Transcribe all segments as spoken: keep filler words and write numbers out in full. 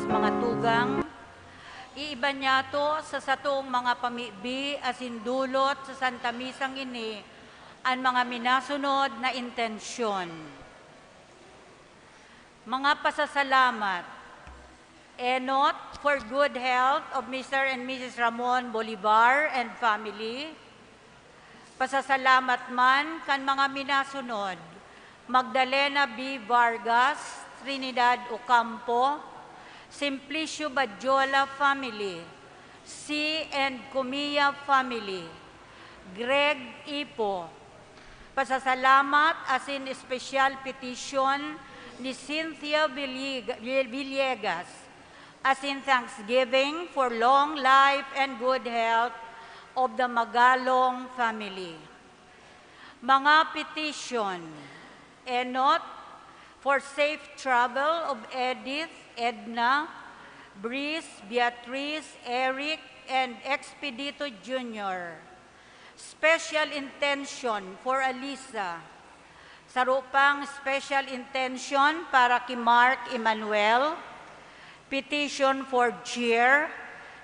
Mga tugang, iiba niyato sa satong mga pamibi asin dulot sa Santa Misang ini an mga minasunod na intensyon. Mga pasasalamat. Enot, for good health of Mister and Missus Ramon Bolivar and family. Pasasalamat man kan mga minasunod, Magdalena B. Vargas, Trinidad Ocampo, Simplicio Badjola family, C and Comia family, Greg Ipo. Pasasalamat asin special petition ni Cynthia Villig-, Villegas, asin thanksgiving for long life and good health of the Magalong family. Mga petition, enot, for safe travel of Edith, Edna, Breeze, Beatrice, Eric, and Expedito Junior. Special intention for Alisa. Saro pang special intention para ki Mark Emmanuel. Petition for cheer.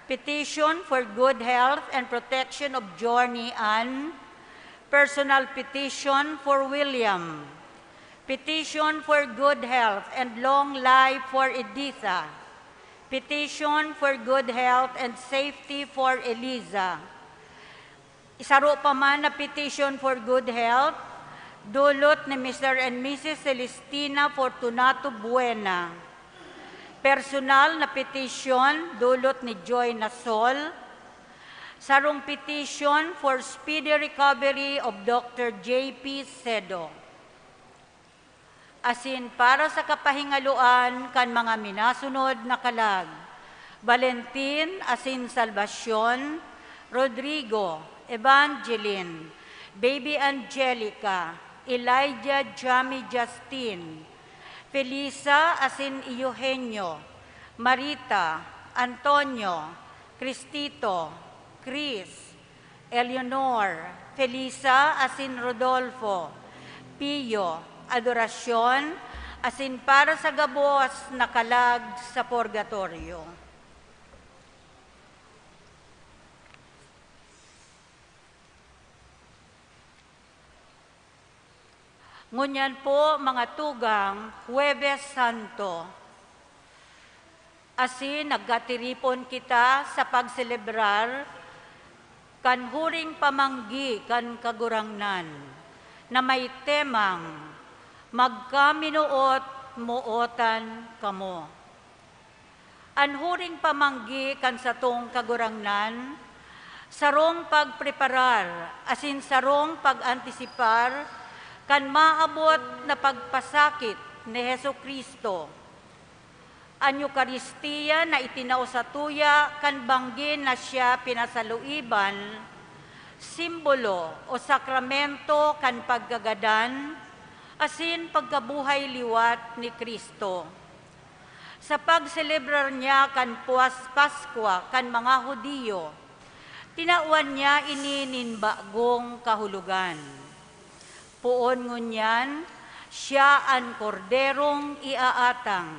Petition for good health and protection of Journey Ann. Personal petition for William. Petition for good health and long life for Editha. Petition for good health and safety for Eliza. Isaro pa man na petition for good health, dulot ni Mister and Missus Celestina Fortunato Buena. Personal na petition, dulot ni Joy Nasol. Sarong petition for speedy recovery of Doctor J P Sedo. Asin para sa kapahingaloan kan mga minasunod na kalag, Valentin asin Salvacion, Rodrigo, Evangeline, Baby Angelica, Elijah, Jamie, Justin, Felisa asin Eugenio, Marita, Antonio, Cristito, Chris, Eleanor, Felisa asin Rodolfo, Pio, Adoracion, asin para sa gabos na kalag sa purgatorio. Ngunyan po, mga tugang, Huwebes Santo. Asin nagkatiripon kita sa pagselebrar kan huring pamanggi kan Kagurangnan na may temang, "Magkaminoot-mootan kamo." An huring pamanggi kan satong Kagurangnan, sarong pagpreparar asin sarong pag-antisipar kan maabot na pagpasakit ni Jesu-Cristo. An Eukaristia na itinao satuya kan banggi na siya pinasaluiban, simbolo o sakramento kan pagkagadan asin pagkabuhay liwat ni Cristo. Sa pagselebrar niya kan Puas-, Paskwa kan mga Judio, tinawan niya ini nin bagong kahulogan. Poon ngunyan, siya an Korderong iaatang,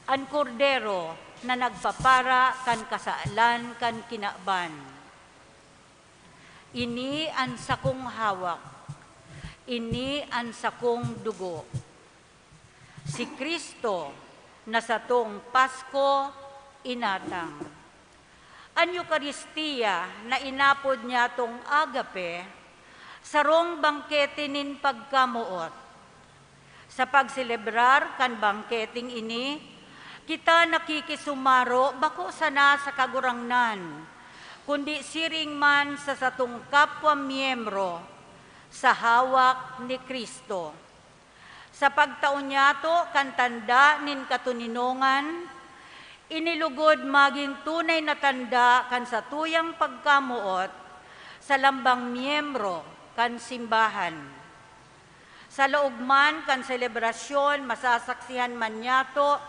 an Kordero na nagpapara kan kasalan kan kinaban. Ini an sakong hawak, ini an sakong dugo. Si Cristo na satong Pasko inatang. An Eukaristia na inapod niyatong Agape, sarong bangkete nin pagkamoot. Sa pagselebrar kan bangketeng ini, kita nakikisumaro bako sana sa Kagurangnan, kundi siring man sa satong kapwa miyembro sa hawak ni Cristo. Sa pagtao niyato kan tanda nin katoninongan, inilugod magin tunay na tanda kan satuyang pagkamoot sa lambang miyembro kan simbahan. Sa laog man kan selebrasyon, masasaksihan man niyato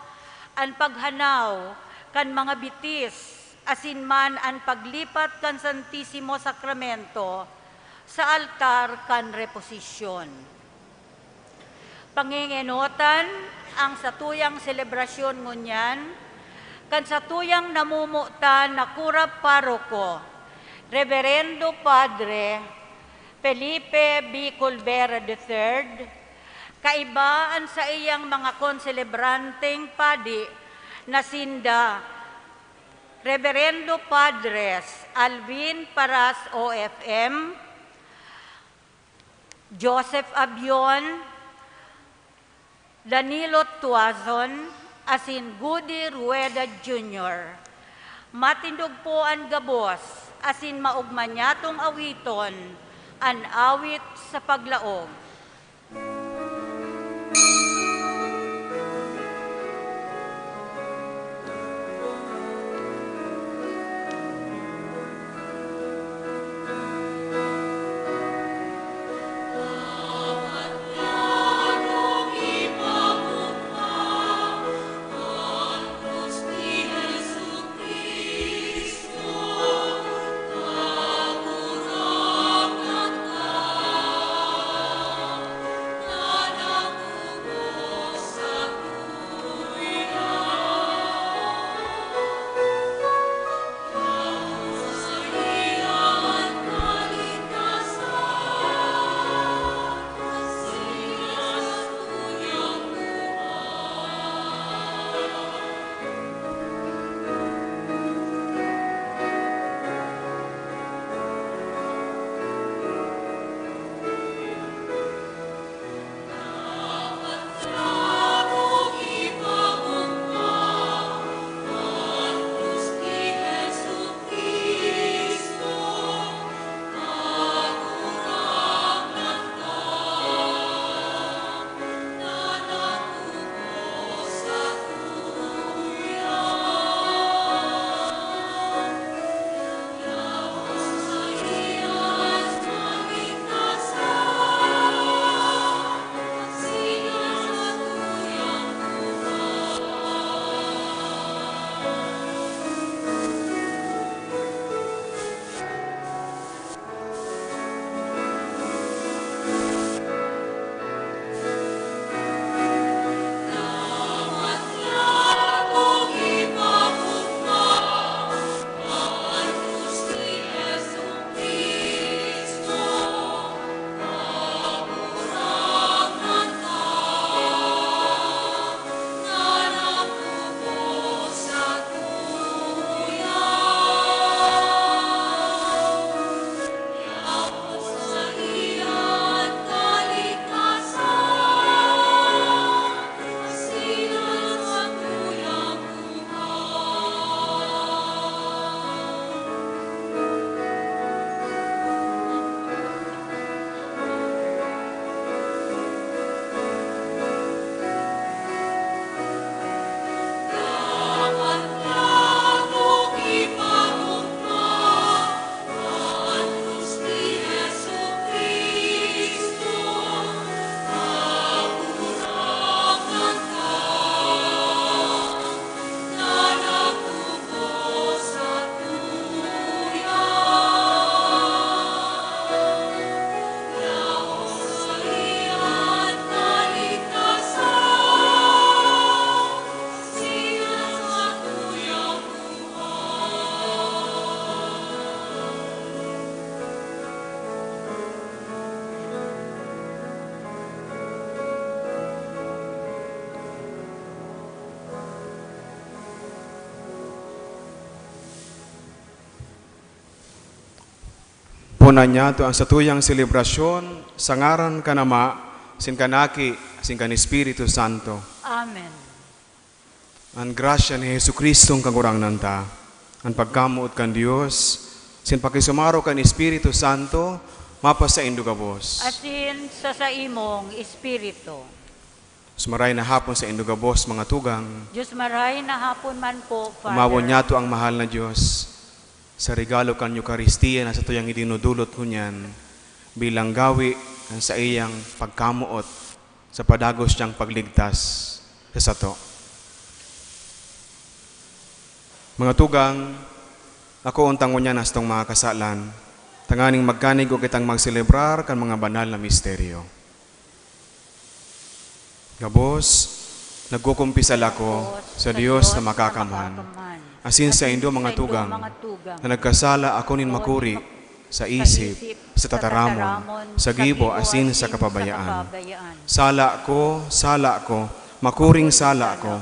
an paghanaw kan mga bitis asin man an paglipat kan Santisimo Sakramento sa altar kan reposisyon. Pangingenotan ang satuyang selebrasyon ngunyan kan satuyang namomotan na kura paroko, Reverendo Padre Felipe B. Colbera the third, kaiba an saiyang mga konselebranteng padi na sinda Reverendo Padres Alvin Paras O F M, Joseph Abion, Danilo Tuazon, asin Goody Rueda Junior. Matindog po an gabos, asin maogma niyatong awiton an awit sa paglaog. Ponan niyato an satuyang selebrasyon sa ngaran kan Ama, asin kan Aki, asin kan Espiritu Santo. Amen. An grasya ni Jesu-Cristong Kagurangnan ta, an pagkamoot kan Dios, asin pakisumaro kan Espiritu Santo, mapasaindo gabos. Asin sa saimong espiritu. Diyos maray na hapon saindo gabos, mga tugang. Diyos maray na hapon man po, Father. Umawon niyato ang mahal na Diyos sa regalo kan Eukaristia na satuyang idinudulot ngunyan bilang gawi kan saiyang pagkamoot sa padagos niyang pagligtas sa sato. Mga tugang, akoon ta ngunyan an satong mga kasalan, tanganing magkanigo kitang magselebrar kan mga banal na misteryo. Gabos, nagkukumpisal ako sa Dios na Makakamhan, asin saindo mga tugang, na nagkasala ako nin makuri sa isip, sa tataramon, sa gibo, asin sa kapabayaan. Sala ko, sala ko, makuring sala ko.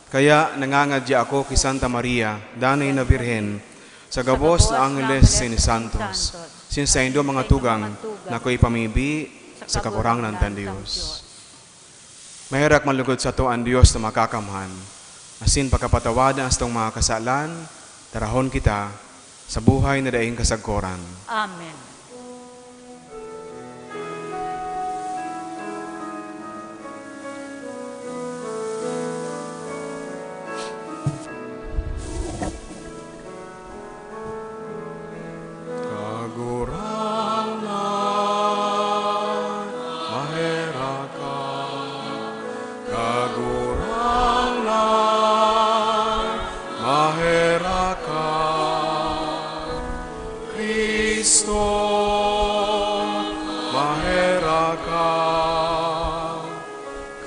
Kaya nangangadya ako ki Santa Maria, danay na Birhen, sa gabos na angheles asin santos, asin saindo mga tugang, na akoy ipamibi sa Kagurangnan tang Dios. Maherak manlugod sato an Dios na Makakamhan, asin pakapatawadan an satong mga kasalan, tarahon kita sa buhay na daing kasagkoran. Amen. Kagurangnan, maherak ka. Kagurangnan, maherak ka. Cristo, maherak ka.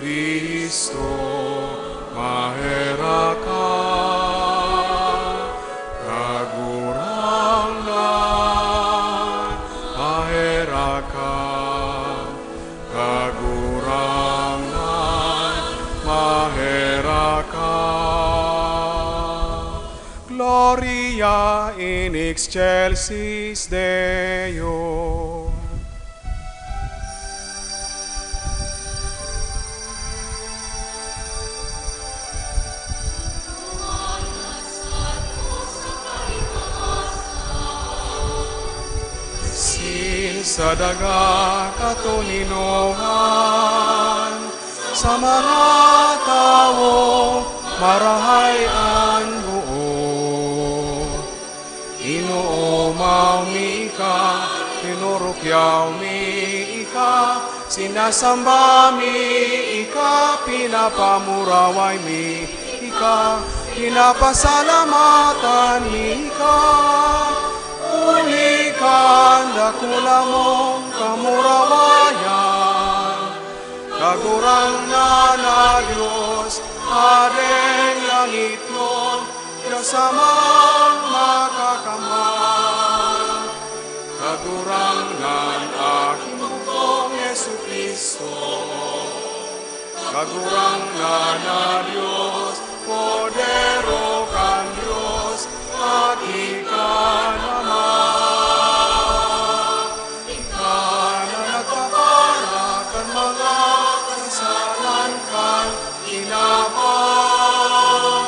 Cristo, maherak ka. Kagurangnan, maherak ka. Kagurangnan, maherak ka. Gloria in excelsis Deo. Asin sa daga katoninongan, sa mga tawo marahay an boot. Inoomaw mi ika, tinurukyaw mi ika, sinasamba mi ika, pinapamuraway mi ika, pinapasalamatan mi ika. Huli kan dakula mong kamurawayan, Kagurangnan na Dios, Hadeng langitnon, Dios Amang Makakamhan. Kagurangnan, Aki mong Jesu-Cristo. Kagurangnan na Dios, Kordero kan Dios, Aki kan Ama. Ika na nagpapara kan mga kasalan kan kinaban,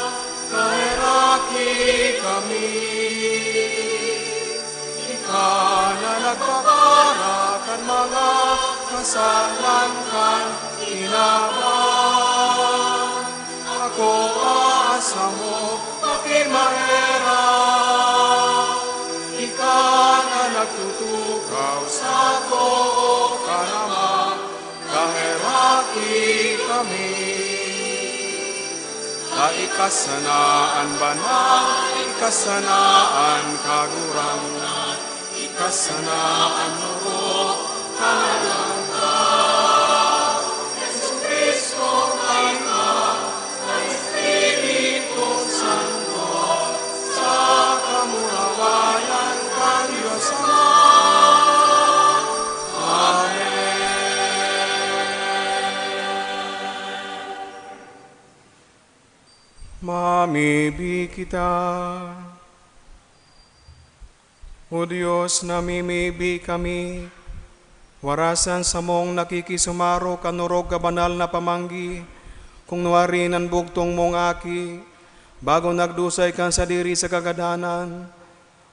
kaheraki kami. Ika na nagpapara kan mga kasalan kan kinaban. Akoa samo, makimaherak. Ika na nagtutukaw sa too kan Ama, kaheraki kami. Ta ika sana an banal, ika sana an kagurangnan, ika sana an orog kan alangkaw. Jesu-Cristo, kayo na, sa Espiritu Santo, sa kamurawayan kan Dios Ama. Amen. Mamibi kita. O Dios, namimibi kami, warasan samong nakikisumaro kan orog ka banal na pamanggi, kun nuarin an bugtong mong Aki, bago nagdusay kan sadiri sa kagadanan,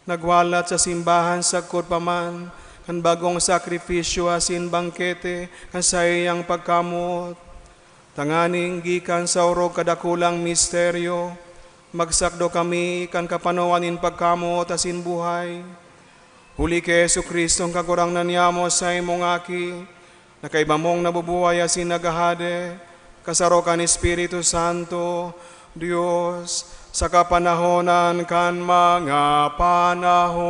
nagwalat sa simbahan sagkod pa man kan bagong sakrifisyo asin bangkete kan saiyang pagkamoot. Tanganing gikan sa orog kadakulang misteryo, magsakdo kami kan kapanoan nin pagkamoot asin buhay. Huli ki Jesu-Cristo, an Kagurangnan niyamo, saimong Aki, na kaiba mong nabubuhay asin naghahade, kasaro kan Espiritu Santo, Dios, sa kapanahonan kan mga panahon.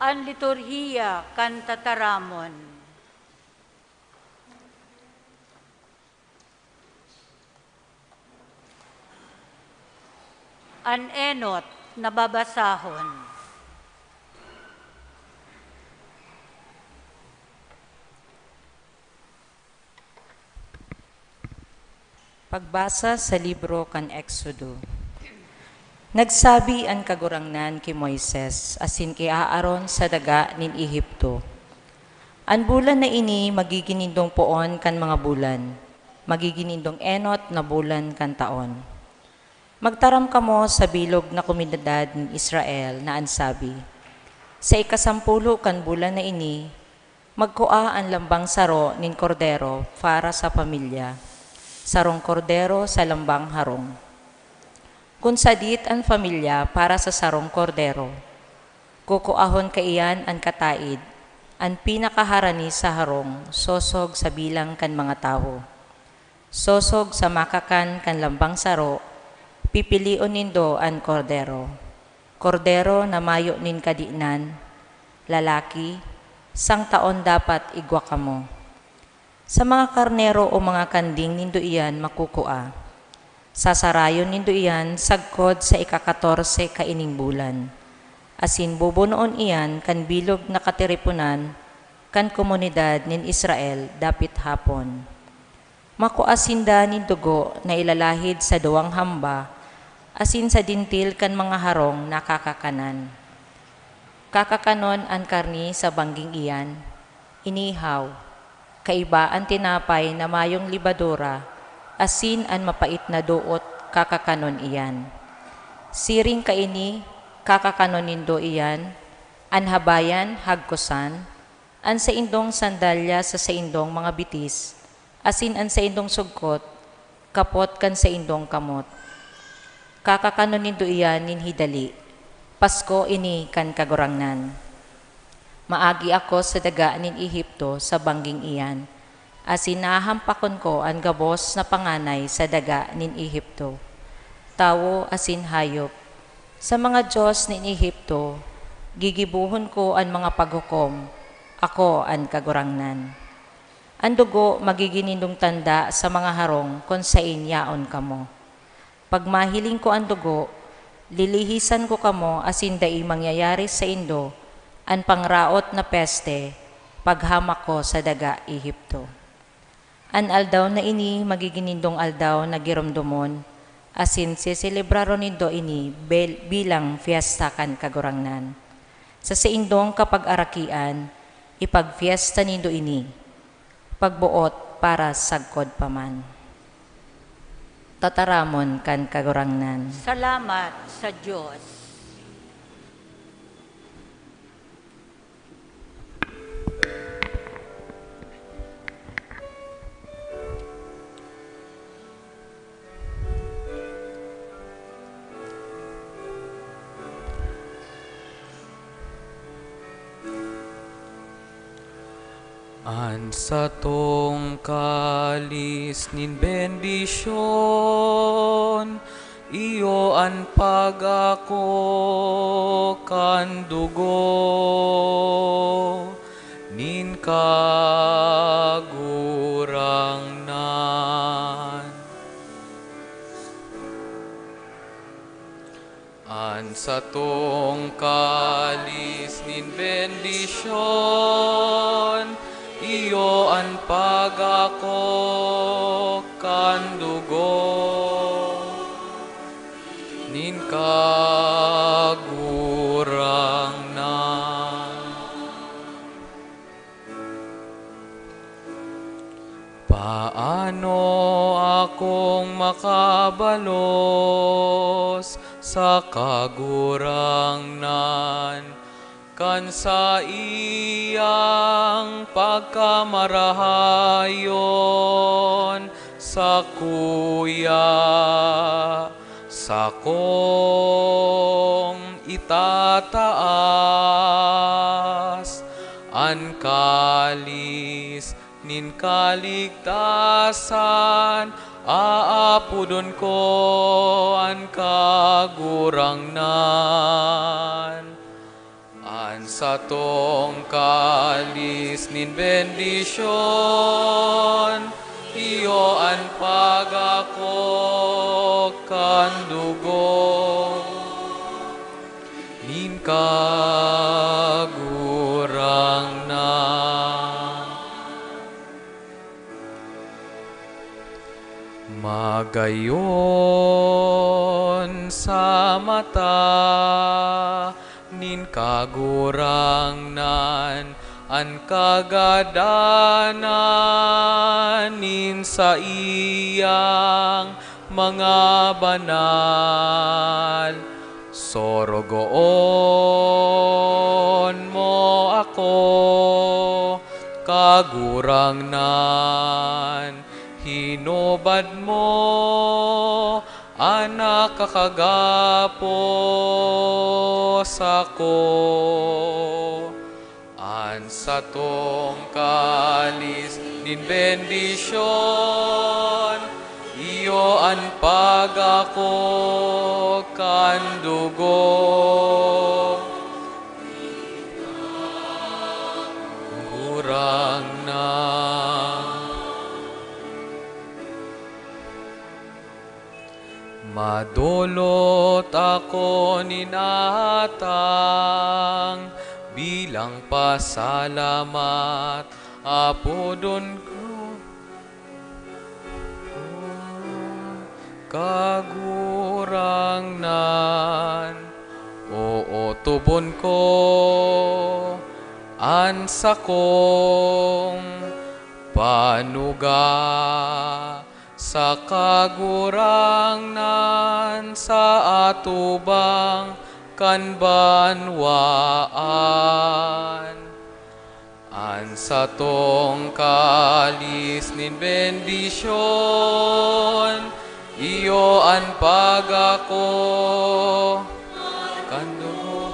Amen. An liturhiya kan tataramon. An enot na babasahon. Pagbasa sa libro kan Exodo. Nagsabi an Kagurangnan ki Moises asin ki Aaron sa daga nin Egipto, "An bulan na ini magigin nindong poon kan mga bulan, magigin nindong enot na bulan kan taon. Magtaram kamo sa bilog na komunidad nin Israel na an sabi, 'Sa ikasampulo kan bulan na ini, magkua an lambang saro nin kordero para sa pamilya, sarong kordero sa lambang harong. Kun sadit an pamilya para sa sarong kordero, kukuahon kaiyan an kataid, an pinakaharani sa harong, sosog sa bilang kan mga tawo. Sosog sa makakan kan lambang saro, pipilion nindo an kordero. Kordero na mayo nin kadinan, lalaki, sang taon dapat igwa kamo. Sa mga karnero o mga kanding nindo iyan makukua. Sasarayon nindo iyan sagkod sa ikakatorse kaining bulan, asin bubunoon iyan kan bilog na katiriponan kan komunidad nin Israel dapit hapon. Makua sinda nin dugo na ilalahid sa duwang hamba asin sa dintil kan mga harong na kakakanan. Kakakanon an karne sa bangging iyan, inihaw, kaiba an tinapay na mayong lebadura, asin an mapait na doot, kakakanon iyan. Siring kaini, kakakanon nindo iyan, an habayan hagkosan, an saindong sandalya sa saindong mga bitis, asin an saindong sugkot, kapot kan saindong kamot. Kakakanon nindo iyan nin hidali. Pasko ini kan Kagurangnan. Maagi ako sa daga nin Egipto sa bangging iyan, asin nahahampakon ko an gabos na panganay sa daga nin Egipto, tawo asin hayop. Sa mga dios nin Egipto, gigibohon ko an mga paghukom. Ako an Kagurangnan. An dugo magigin nindong tanda sa mga harong kun saen yaon kamo. Pag mahiling ko an dugo, lilihisan ko kamo asin dai mangyayari saindo an pangraot na peste paghamak ko sa daga Egipto. An aldaw na ini magigin nindong aldaw na giromdomon, asin seselebraron nindo ini bel-, bilang fiesta kan Kagurangnan. Sa saindong kapagarakian, ipagfiesta nindo ini, pagboot para sagkod pa man. Tataramon kan Kagurangnan. Salamat sa Dios. An satong kalis nin bendisyon, iyo an pag-ako kan dugo nin Kagurangnan. An satong kalis nin bendisyon, iyo an pag-ako kan dugo nin Kagurangnan. Paano akong makabalos sa Kagurangnan kan saiyang pagkamarahayon sakuya? Sakong itataas an kalis nin kaligtasan, aapodon ko an Kagurangnan. An Satong kalis nin bendisyon, iyo an pagako kan dugo nin Kagurangnan. Magayon sa mata nin Kagurangnan an kagadanan nin saiyang mga banal. Sorogoon mo ako, Kagurangnan, hinubad mo an nakakagapos sako. An satong kalis nin bendisyon, iyo an pagako kan dugo, Kagurangnan. Madolot ako nin atang bilang pasalamat, apodon ko, Kagurangnan, ootobon ko an sakong panuga sa Kagurangnan sa atubang kan banwaan. An satong kalis nin bendisyon, iyo an pagako kan dugo,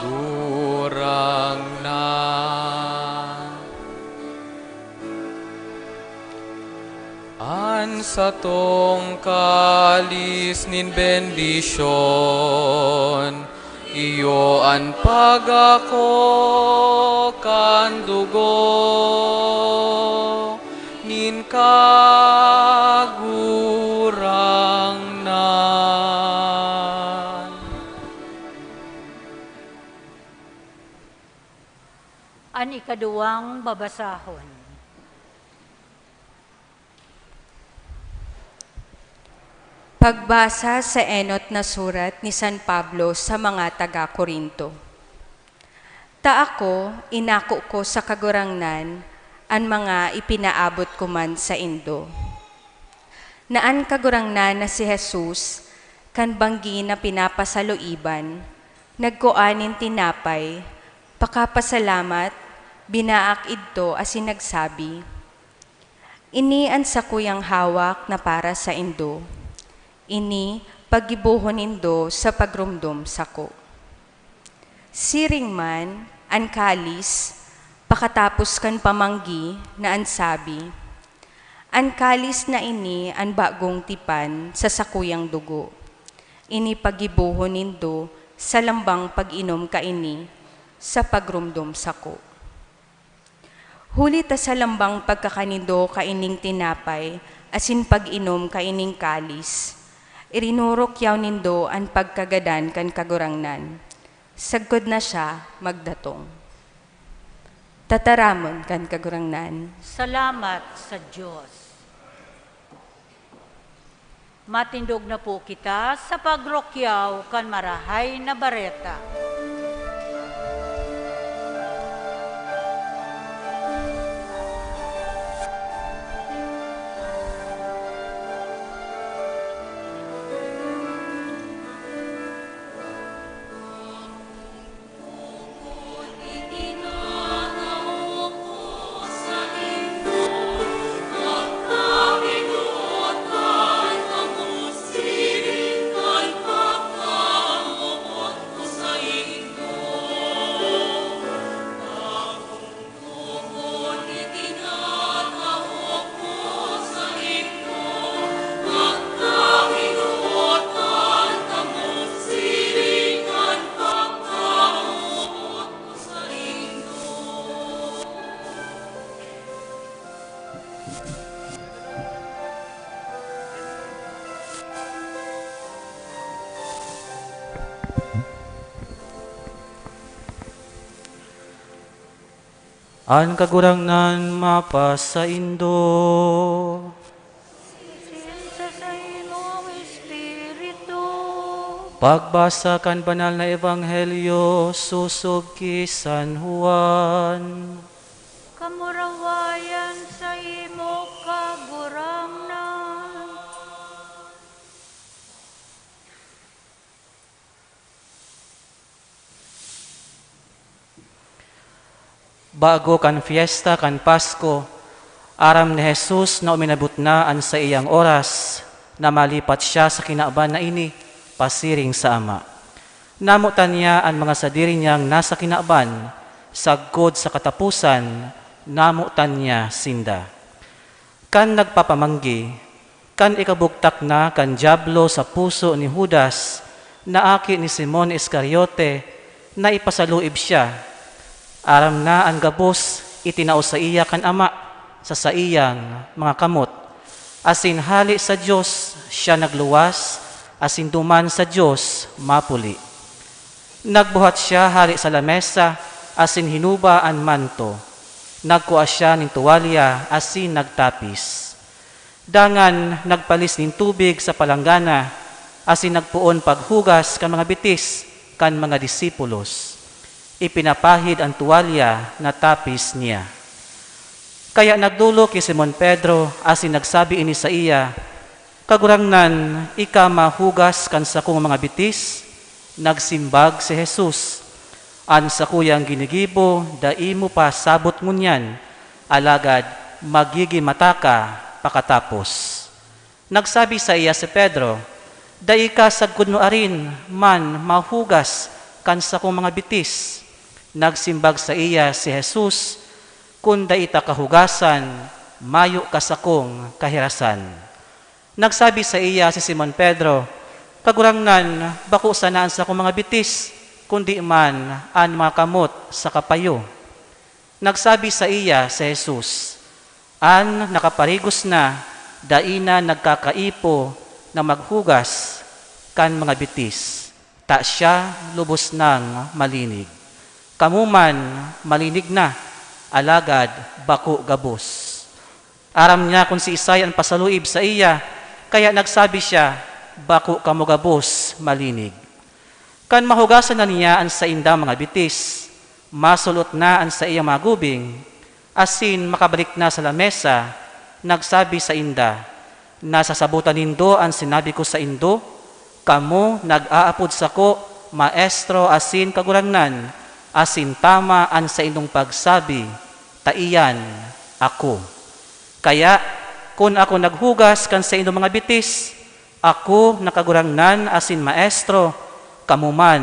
Kagurangnan. An satong kalis nin bendisyon, iyo an pagako kan dugo nin Kagurangnan. An ikaduwang babasahon. Pagbasa sa enot na surat ni San Pablo sa mga taga Corinto. Ta ako, inako ko sa Kagurangnan an mga ipinaabot ko man saindo. Na an Kagurangnan na si Jesus, kan banggi na pinapasaloiban, nagkua nin tinapay, pakapasalamat, binaak idto asin nagsabi, "Ini an sakuyang hawak na para saindo. Ini paggibohon nindo sa pagromdom sako." Siring man, an kalis, pakatapos kan pamanggi, na an sabi, "An kalis na ini an bagong tipan sa sakuyang dugo. Ini paggibohon nindo sa lambang pag-inom kaini sa pagromdom sako." Huli ta sa lambang pagkakan nindo kaining tinapay asin pag-inom kaining kalis, irinurukyaw nindo an pagkagadan kan Kagurangnan, sagkod na siya magdatong. Tataramon kan Kagurangnan. Salamat sa Dios. Matindog na po kita sa pagrukyaw kan Marahay na Bareta. An Kagurangnan mapasaindo. Isin sa saimo ang espiritu. Pagbasa kan Banal na Ebanghelyo sosog ki San Juan. Kamurawayan saimo, Kagurangnan. Bago kan fiesta kan Pasko, aram ni Jesus na uminabot na an saiyang oras na malipat siya sa kinaban na ini pasiring sa Ama. Namotan niya an mga sadiri niyang nasa kinaban, sagkod sa kataposan, namotan niya sinda. Kan nagpapamanggi, kan ikabugtak na kan Diablo sa puso ni Judas, na aki ni Simon Iscariote, na ipasaluib siya. Aram na an gabos itinao saiya kan Ama sa saiyang mga kamot, asin hale sa Dios siya nagluwas, asin duman sa Dios mapuli. Nagbuhat siya hale sa lamesa asin hinuba an manto. Nagkua siya nin tuwalya asin nagtapis. Dangan nagpalis nin tubig sa palanggana asin nagpoon paghugas kan mga bitis kan mga disipulos. Ipinapahid an tuwalya na tapis niya. Kaya nagdolok ki Simon Pedro asin nagsabi ini saiya, "Kagurangnan, ika mahugas kan sakong mga bitis?" Nagsimbag si Jesus, "An sakuyang ginigibo dai mo pa sabot ngunyan, alagad magigimata ka pakatapos." Nagsabi saiya si Pedro, "Dai ka sagkod nuarin man mahugas kan sakong mga bitis." Nagsimbag saiya si Jesus, "Kun dai ta kahugasan, mayo ka sakong kahirasan." Nagsabi saiya si Simon Pedro, "Kagurangnan, bako sana an sakong mga bitis, kundi man an mga kamot saka payo." Nagsabi saiya si Jesus, "An nakaparigos na, dai na nagkakaipo na maghugas kan mga bitis, ta siya lubos nang malinig. Kamo man malinig na, alagad bako gabos." Aram niya kun siisay an pasaluib saiya, kaya nagsabi siya, "Bako kamo gabos malinig." Kan mahugasan na niya an saindang mga bitis, masulot na an saiyang mga gubing, asin makabalik na sa lamesa, nagsabi sainda, "Nasasabotan nindo an sinabi ko saindo? Kamo nag-aapod sako, 'Maestro' asin 'Kagurangnan,' asin tama an saindong pagsabi, ta iyan ako. Kaya, kun ako naghugas kan saindong mga bitis, ako na Kagurangnan asin Maestro, kamo man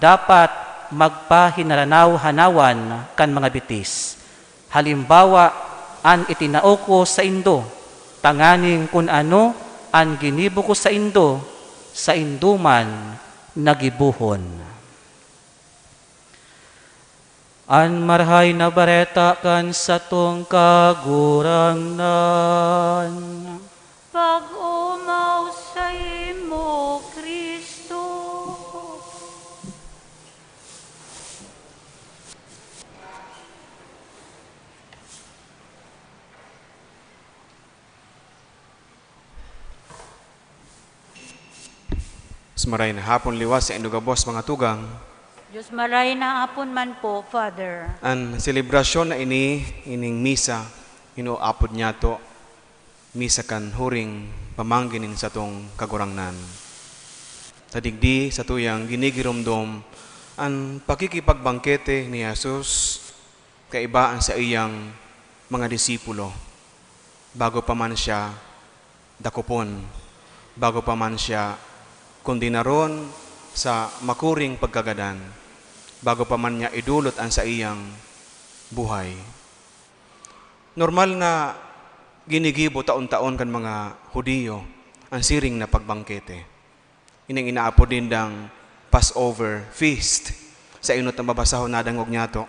dapat magpahinaranaw-hanawan kan mga bitis. Halimbawa an itinao ko saindo, tanganing kun ano an ginibo ko saindo, saindo man na gibohon." An Marahay na Bareta kan satong Kagurangnan. Pag-omaw saimo, Cristo. Mas maray na hapon liwat saindo gabos, mga tugang. Diyos maray na hapon man po, Father. An selebrasyon na ini, ining misa, inuapod niyato, misa kan huring pamanggi nin satong Kagurangnan. Ta digdi satuyang ginigiromdom an pakikipagbangkete ni Jesus kaiba an saiyang mga disipulo. Bago pa man siya dakopon, bago pa man siya kondenaron sa makuring pagkagadan, bago pa man niya idolot an saiyang buhay. Normal na ginigibo taon-taon kan mga Judio an siring na pagbangkete. Ining inaapod nindang Passover feast. Sa enot na babasahon, nadangog niyato.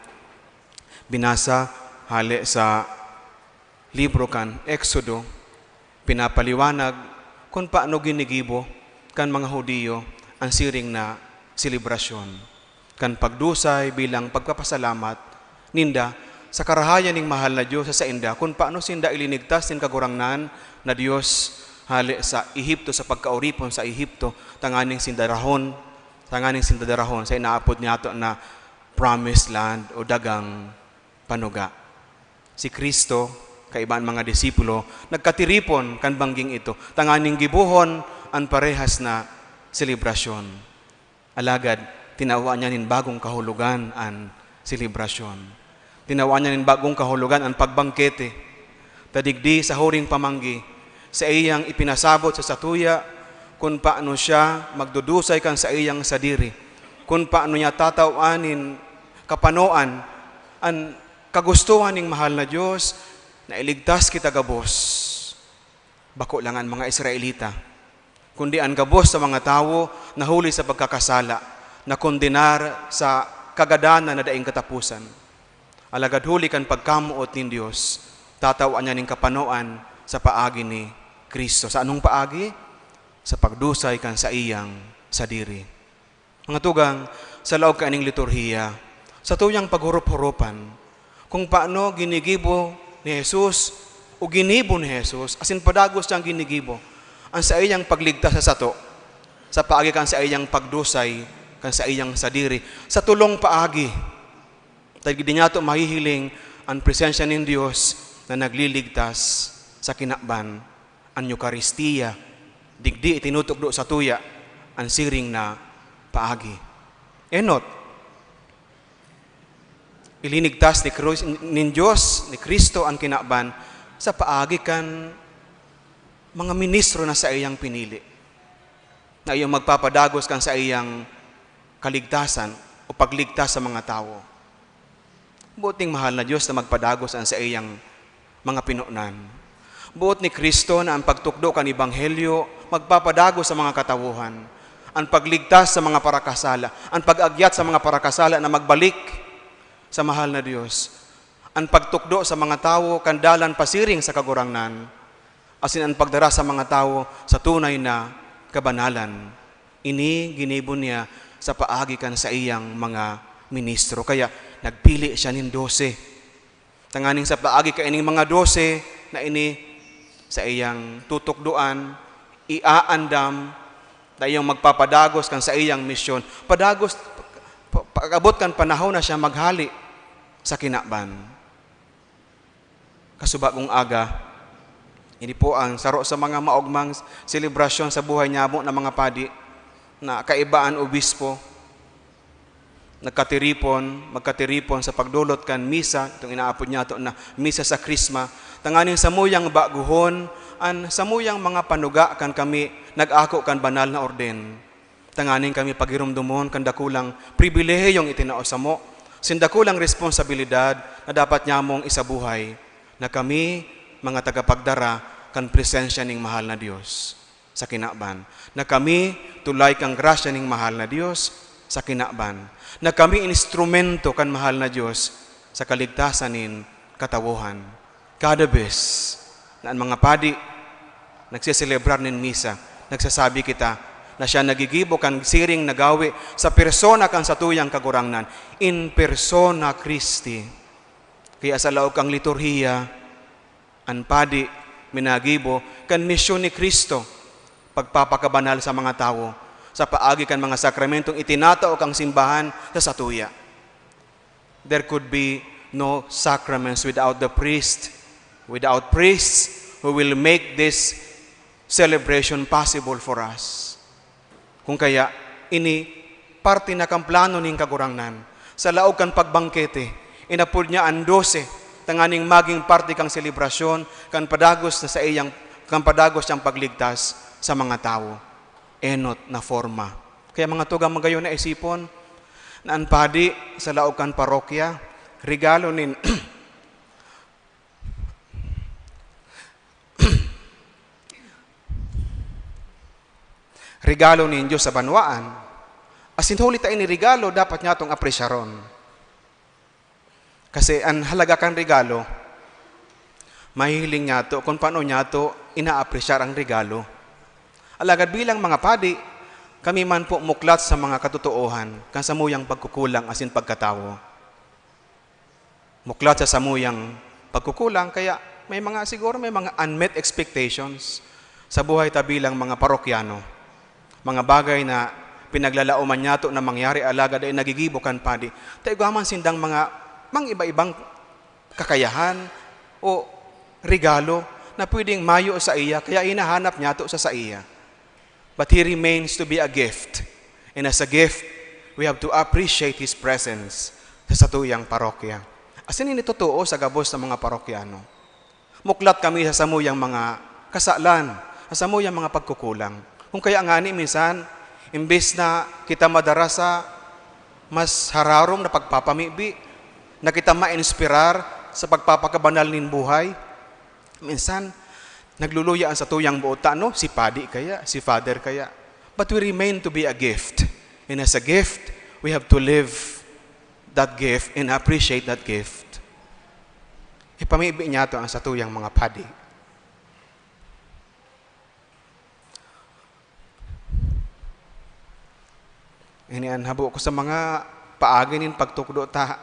Binasa hale sa libro kan Exodo, pinapaliwanag kun paano ginigibo kan mga Judio an siring na selebrasyon kan pagdusay bilang pagpapasalamat ninda sa karahayan ning mahal na Dios sa sainda, kun paano sinda ilinigtas nin Kagurangnan na Dios hale sa Ehipto, sa pagkaoripon sa Ehipto, tanganing sinda darahon, tanganing sinda darahon sa inaapod niyato na promised land o dagang panuga. Si Cristo, kaiba an mga disipulo, nagkatiripon kan bangging ito, tanganing gibohon an parehas na selebrasyon. Alagad, tinawan niya nin bagong kahulogan an selebrasyon. Tinawan niya nin bagong kahulogan an pagbangkete. Ta digdi sa huring pamanggi, saiyang ipinasabot sa satuya kun paano siya magdudusay kan saiyang sadiri, kun paano niya tatawan nin kapanoan an kagustohan ning mahal na Dios na iligtas kita gabos. Bako lang an mga Israelita, kundi an gabos sa mga tawo na huli sa pagkakasala, nakondenar sa kagadanan na daing kataposan. Alagad huli kan pagkamoot nin Dios, tatawan niya nin kapanoan sa paagi ni Cristo. Sa anong paagi? Sa pagdusay kan saiyang sadiri. Mga tugang, sa laog kaining liturhiya, satuyang paghurup-hurupan kung paano ginigibo ni Jesus o ginibo ni Jesus, asin padagos siyang ginigibo, ang saiyang pagligtas sa sato, sa paagi kan saiyang pagdusay kan saiyang sadiri, sa tolong paagi. Dahil di niyato mahihiling ang presensya nin Dios na nagliligtas sa kinaban, an Eukaristia. Digdi itinutukdo satuya an siring na paagi. Enot, ilinigtas ni Cris-, nin Dios, ni Cristo an kinaban sa paagi kan mga ministro na saiyang pinili, na iyong magpapadagos kan saiyang kaligtasan o pagligtas sa mga tawo. Boot ning mahal na Dios na magpadagos an saiyang mga pinonan. Boot ni Cristo na an pagtukdo kan ebanghelyo magpapadagos sa mga katawohan, an pagligtas sa mga parakasala, an pag-agyat sa mga parakasala na magbalik sa mahal na Dios, an pagtukdo sa mga tawo kan dalan pasiring sa Kagurangnan, asin an pagdara sa mga tawo sa tunay na kabanalan. Ini ginibo niya sa paagi kan saiyang mga ministro. Kaya nagpili siya nin dose. Tanganing sa paagi kaining mga dose na ini, saiyang tutukdoan, iaandam, na iyong magpapadagos kan saiyang misyon. Padagos, pa-, pag-abot kan panahon na siya maghale sa kinaban. Kasubagong aga, ini po ang saro sa mga maogmang selebrasyon sa buhay nyamo na mga padi, na kaiba an obispo. Nagkatiripon, magkatiripon sa pagdolot kan misa, itong inaapod niyato na misa sa Krisma, tanganing samuyang baguhon an samuyang mga panuga kan kami nag-ako kan banal na orden. Tanganing kami pagiromdomon kan dakulang pribilehiyong itinao samo, sin dakulang responsabilidad na dapat nyamong isabuhay, na kami mga tagapagdara kan presensya ning mahal na Dios sa kinaban, na kami tulay kan grasya ning mahal na Dios sa kinaban, na kami instrumento kan mahal na Dios sa kaligtasan nin katawohan. Kada bes na an mga padi nagseselebrar nin misa, nagsasabi kita na siya nagigibo kan siring na gawi sa persona kan satuyang Kagurangnan, in persona Christi. Kaya sa laog kan liturhiya, an padi minagibo kan misyon ni Cristo, pagpapakabanal sa mga tawo sa paagi kan mga sakramentong itinatao kan simbahan sa satuya. There could be no sacraments without the priest, without priests who will make this celebration possible for us. Kung kaya, ini parte na kan plano nin Kagurangnan. Sa laog kan pagbangkete, inapod niya an dose tanganing magin parte kan selebrasyon kan padagos na saiyang, kan padagos niyang pagligtas sa mga tawo. Enot na forma. Kaya mga tugang, magayon na isipon na an padi sa laog kan parokya, regalo nin regalo nin Dios sa banwaan. Asin huli ta ini regalo, dapat niyatong apresyaron. Kasi an halaga kan regalo, Mahihiling niyato kun paano niyato inaapresyar ang regalo. Alagad bilang mga padi, kami man po muklat sa mga katotoohan kan samuyang pagkukulang asin pagkatawo. Muklat sa samuyang pagkukulang, kaya may mga, siguro may mga unmet expectations sa buhay ta bilang mga parokyano. Mga bagay na pinaglalaoman niyato na mangyari, alagad dai nagigibo kan padi. Ta igwa man sindang mga, mga iba-ibang kakayahan o regalo na pwedeng mayo saiya, kaya hinahanap niyato sa saiya. But he remains to be a gift. And as a gift, we have to appreciate his presence sa satuyang parokya. Asin ini totoo sa gabos na mga parokyano. Muklat kami sa samuyang mga kasalan, sa samuyang mga pagkukulang. Kung kaya ngani minsan, imbes na kita madara sa mas hararom na pagpapamibi, na kita ma-inspirar sa pagpapakabanal nin buhay, minsan, nagluluya an satuyang boot ta, no? Si padi kaya, si father kaya. But we remain to be a gift. And as a gift, we have to live that gift and appreciate that gift. Ipamibi niyato ang satuyang mga padi. Ini an habo ko sa mga paagi nin pagtukdo ta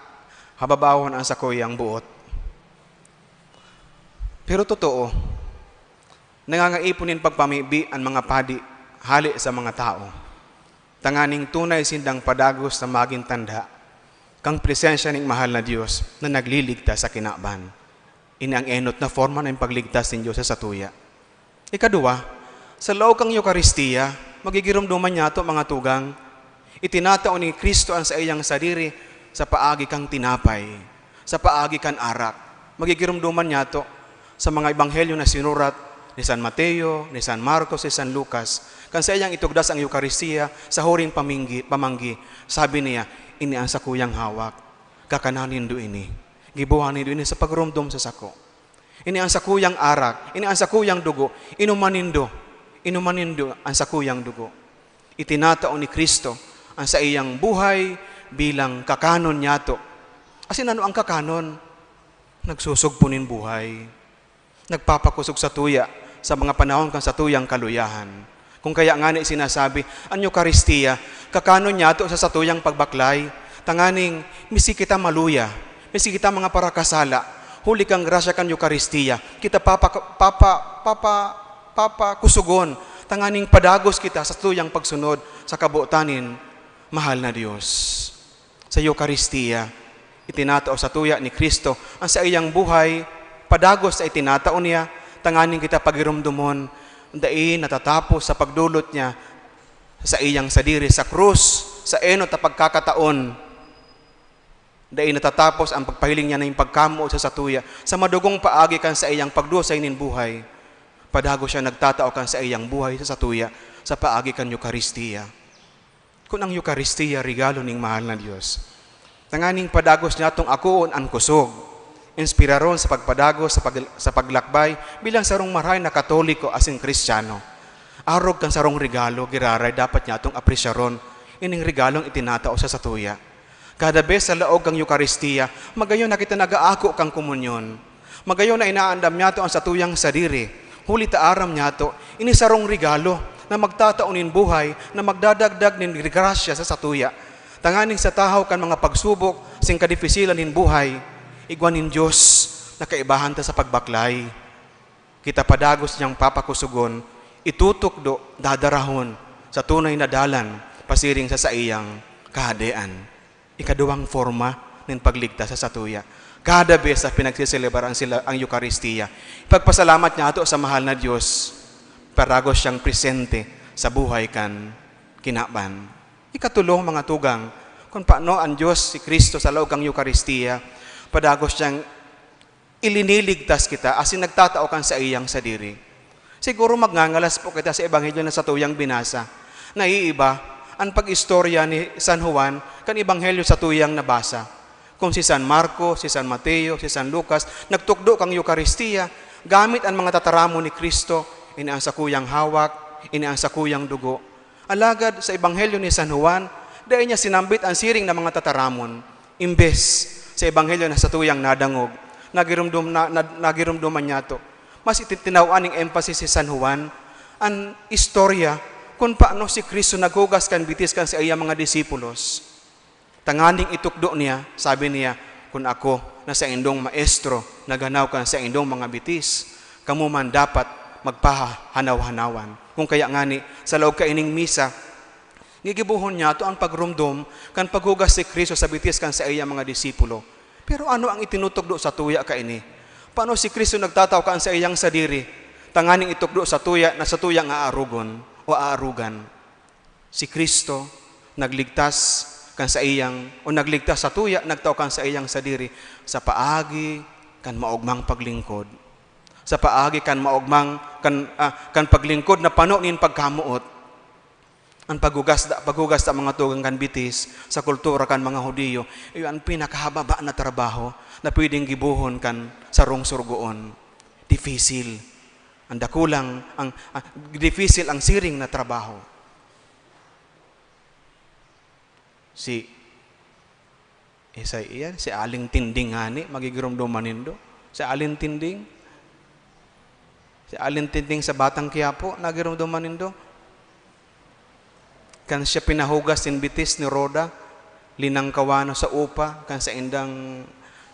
hababawon an sakuyang boot. Pero totoo, nangangaipon nin pagpamibi an mga padi hale sa mga tawo, tanganing tunay sindang padagos na magin tanda kan presensya nin mahal na Dios na nagliligtas sa kinaban. Ini ang enot na forma nin pagligtas nin Dios sa satuya. Ikaduwa, sa laog kan Eukaristiya, magigiromdoman niyato, mga tugang, itinatao ni Cristo an saiyang sadiri sa paagi kan tinapay, sa paagi kan arak. Magigiromdoman niyato sa mga ebanghelyo na sinurat ni San Mateo, ni San Marcos, ni San Lucas. Kan saiyang itukdas ang Eukaristiya sa huring paminggi-, pamanggi, sabi niya, "Ini an sakuyang hawak. Kakanan nindo ini. Gibohan nindo ini sa pagromdom sa sako." Ini an sakuyang arak, ini an sakuyang dugo, inuman nindo, inuman nindo an sakuyang dugo. Itinatao ni Cristo an saiyang buhay bilang kakanon niyato. Asin ano ang kakanon? Nagsusugpo nin buhay. Nagpapakusog satuya sa mga panahon kan satuyang kaluyahan. Kung kaya ngani sinasabi, an Eukaristiya, kakanon niyato sa satuyang pagbaklay, tanganing miski kita maluya, miski kita mga parakasala, huli kan grasya kan Eukaristiya, kita papa-, papa-, papa-, papakusogon, tanganing padagos kita sa satuyang pagsunod sa kabotan nin mahal na Dios. Sa Eukaristiya, itinatao satuya ni Cristo an saiyang buhay, padagos na itinatao niya, tanganing kita pagiromdomon, dai natatapos sa pagdolot niya sa saiyang sadiri sa krus, sa enot na pagkakataon. Dai natatapos ang pagpahiling niya nin pagkamoot sa satuya, sa madugong paagi kan saiyang pagdusay nin buhay. Padagos siya nagtatao kan saiyang buhay sa satuya, sa paagi kan Eukaristiya. Kun ang Eukaristiya regalo nin mahal na Dios, tanganing padagos niyatong akoon an kusog, inspiraron sa pagpadagos sa pag-, sa paglakbay bilang sarong marahay na Katoliko asin Kristiyano. Arog kan sarong regalo, giraray dapat niyatong apresyaron ining regalong itinatao sa satuya. Kada bes sa laog kan Eukaristiya, magayon na kita nag-aako kan komunyon. Magayon na inaandam niyato an satuyang sadiri, huli ta aram niyato, ini sarong regalo na magtatao nin buhay, na magdadagdag nin grasya sa satuya, tanganing sa tahaw kan mga pagsubok sing kadifisilan nin buhay, igwa nin Dios na kaibahan ta sa pagbaklay. Kita padagos niyang papakusogon, itutukdo, dadarahon sa tunay na dalan pasiring sa saiyang Kahadean. Ikaduwang forma nin pagligtas sa satuya. Kada bes sa pinagseselebraan sila ang Eukaristiya, ipagpasalamat niyato sa mahal na Dios, padagos siyang presente sa buhay kan kinaban. Ikatulo, mga tugang, kun paano ang Dios, si Cristo, sa laog kan Eukaristiya, padagos siyang iliniligtas kita asin nagtatao kan saiyang sadiri. Siguro magngangalas po kita sa ebanghelyo na satuyang binasa. Naiiba an pag-istorya ni San Juan kan ebanghelyo satuyang nabasa. Kung si San Marcos, si San Mateo, si San Lucas nagtukdo kan Eukaristiya gamit an mga tataramon ni Cristo, ini an sakuyang hawak, ini an sakuyang dugo. Alagad sa ebanghelyo ni San Juan, dai niya sinambit an siring na mga tataramon. Imbes, sa ebanghelyo na satuyang nadangog, Nagirumdom na, na, nagirumdoman niyato. Mas iti-, tinawan ning emphasis si San Juan, an istorya kun paano si Cristo naghugas kan bitis kan saiyang mga disipulos. Tanganing itukdo niya, sabi niya, "Kun ako na saindong maestro naghanaw kan saindong mga bitis, kamo man dapat magpahanaw-hanawan." Kung kaya ngani, sa laog kaining misa, gigibohon niyato an pagrumdom kan paghugas ni Cristo sa bitis kan saiyang mga disipulo. Pero ano ang itinutukdo sa tuya kaini? Paano si Cristo nagtatao kan saiyang sadiri, tanganing itukdo sa tuya na satuyang aarogon o aarugan? Si Cristo nagligtas kan saiyang, o nagligtas sa tuya, nagtao kan saiyang sadiri sa paagi kan maogmang paglingkod. Sa paagi kan maogmang, kan, ah, kan paglingkod na pano nin pagkamoot. An paghugas da-, paghugas sa mga tugang kan bitis sa kultura kan mga Judio, iyo an pinakahababa na trabaho na pwedeng gibohon kan sarong surugoon. Difisil. Ang dakulang, ang, ah, difisil ang siring na trabaho. Si, eh, sa iyan, si Aling Tinding ngani, magigiromdoman nindo. Si Aling Tinding, si Aling Tinding sa Batang Quiapo, nagiromdoman nindo. Kan siya pinahugas nin bitis ni Rhoda, linangkawan sa upa, kan saindang,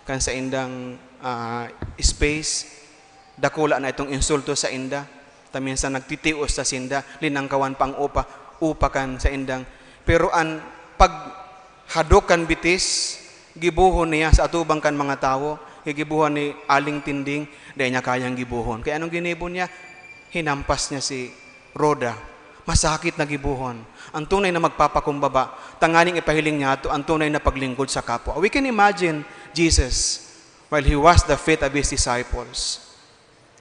kan saindang, ah, space, dakula na itong insulto sa inda. Ta minsan nagtitios sa sinda, linangkawan pa ang upa, upa kan saindang. Pero an paghadok kan bitis, gibohon niya sa atubang kan mga tawo, gigibohan ni Aling Tinding, dai niya kayang gibohon. Kaya anong ginibo niya? Hinampas niya si Rhoda. Masakit na gibohon. Ang tunay na magpapakumbaba, tanganing ipahiling niya ato ang tunay na paglingkod sa kapwa. We can imagine Jesus while he washed the feet of his disciples.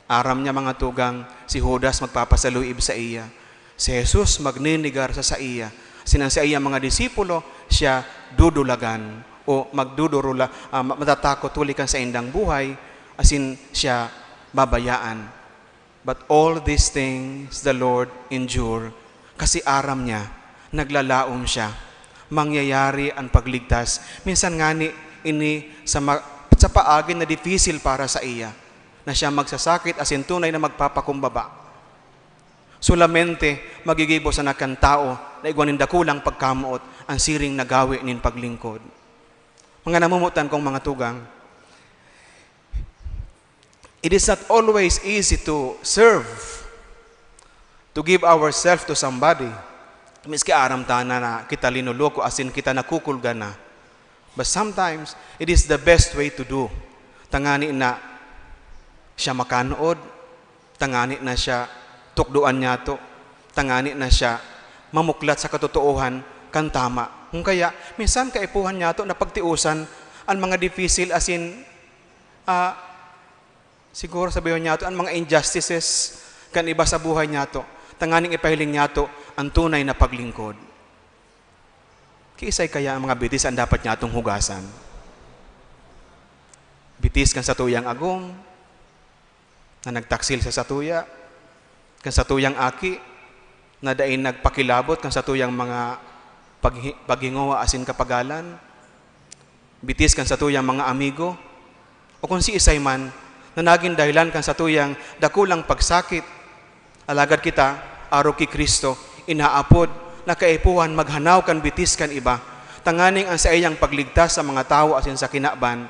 Aram niya, mga tugang, si Judas magpapasaluib saiya. Si Jesus magninigar sa saiya. Asin an saiyang mga disipulo, siya dudulagan o magdudurula-, ah, ma-, matatakot huli kan saindang buhay, asin siya babayaan. But all these things the Lord endure, kasi aram niya, naglalaom siya. Mangyayari an pagligtas. Minsan ngani, ini sa ma-, sa paagi na dipisil para saiya. Na siya magsasakit asin tunay na magpapakumbaba. Solamente magigibo sana kan tawo na igwa nin dakulang pagkamoot an siring na gawe nin paglingkod. Mga namomotan kong mga tugang, it is not always easy to serve, to give ourselves to somebody. Miski aram ta na, na kita linoloko asin kita nakukulga na. But sometimes, it is the best way to do. Tangani na siya makanood, tangani na siya tukdoan niyato, tangani na siya mamuklat sa katotoohan kan tama. Kung kaya, minsan kaipuhan niyato na pagtiusan an mga dipisil asin, ah, siguro sabihin niyato, an mga injustices kan iba sa buhay niyato, tanganing ipahiling niyato an tunay na paglingkod. Kiisay kaya ang mga bitis an dapat niyatong hugasan? Bitis kan satuyang agom na nagtaksil sa satuya, kan satuyang aki na dai nagpakilabot kan satuyang mga paghi-, paghingowa asin kapagalan, bitis kan satuyang mga amigo, o kun siisay man na nagin dahelan kan satuyang dakulang pagsakit. Alagad kita, arog ki Cristo, inaapod na kaipuhan maghanaw kan bitis kan iba, tanganing an saiyang pagligtas sa mga tawo asin sa kinaban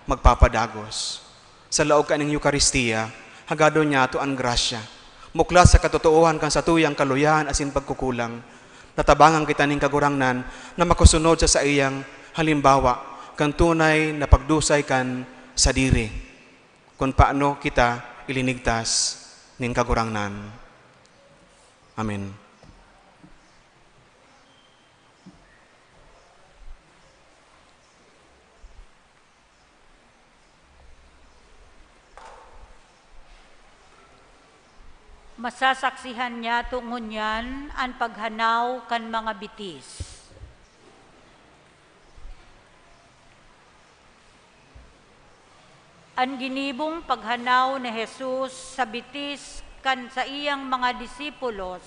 magpapadagos. Sa laog kaning Eukaristia, hagadon niyato an grasya. Muklat sa katotoohan kan satuyang kaluyahan asin pagkukulang, natabangan kita nin Kagurangnan na makusunod sa saiyang halimbawa kan tunay na pagdusay kan sadiri, kun paano kita ilinigtas nin Kagurangnan. Amen. Masasaksihan niyato ngunyan an paghanaw kan mga bitis. An ginibong paghanaw ni Jesus sa bitis kan saiyang mga disipulos,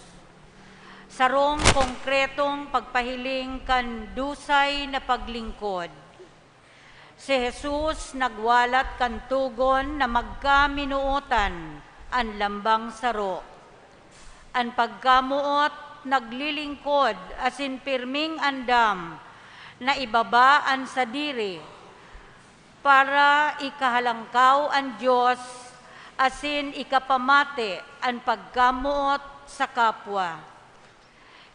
sarong konkretong pagpahiling kan dusay na paglingkod. Si Jesus nagwalat kan togon na magkaminootan an lambang saro. An pagkamoot naglilingkod asin pirming andam na ibaba an sadiri para ikahalangkaw an Dios asin ikapamati an pagkamoot sa kapwa.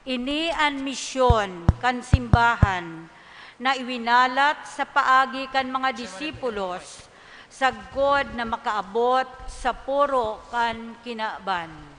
Ini an misyon kan simbahan na iwinalat sa paagi kan mga disipulos sagkod na makaabot sa poro kan kinaban.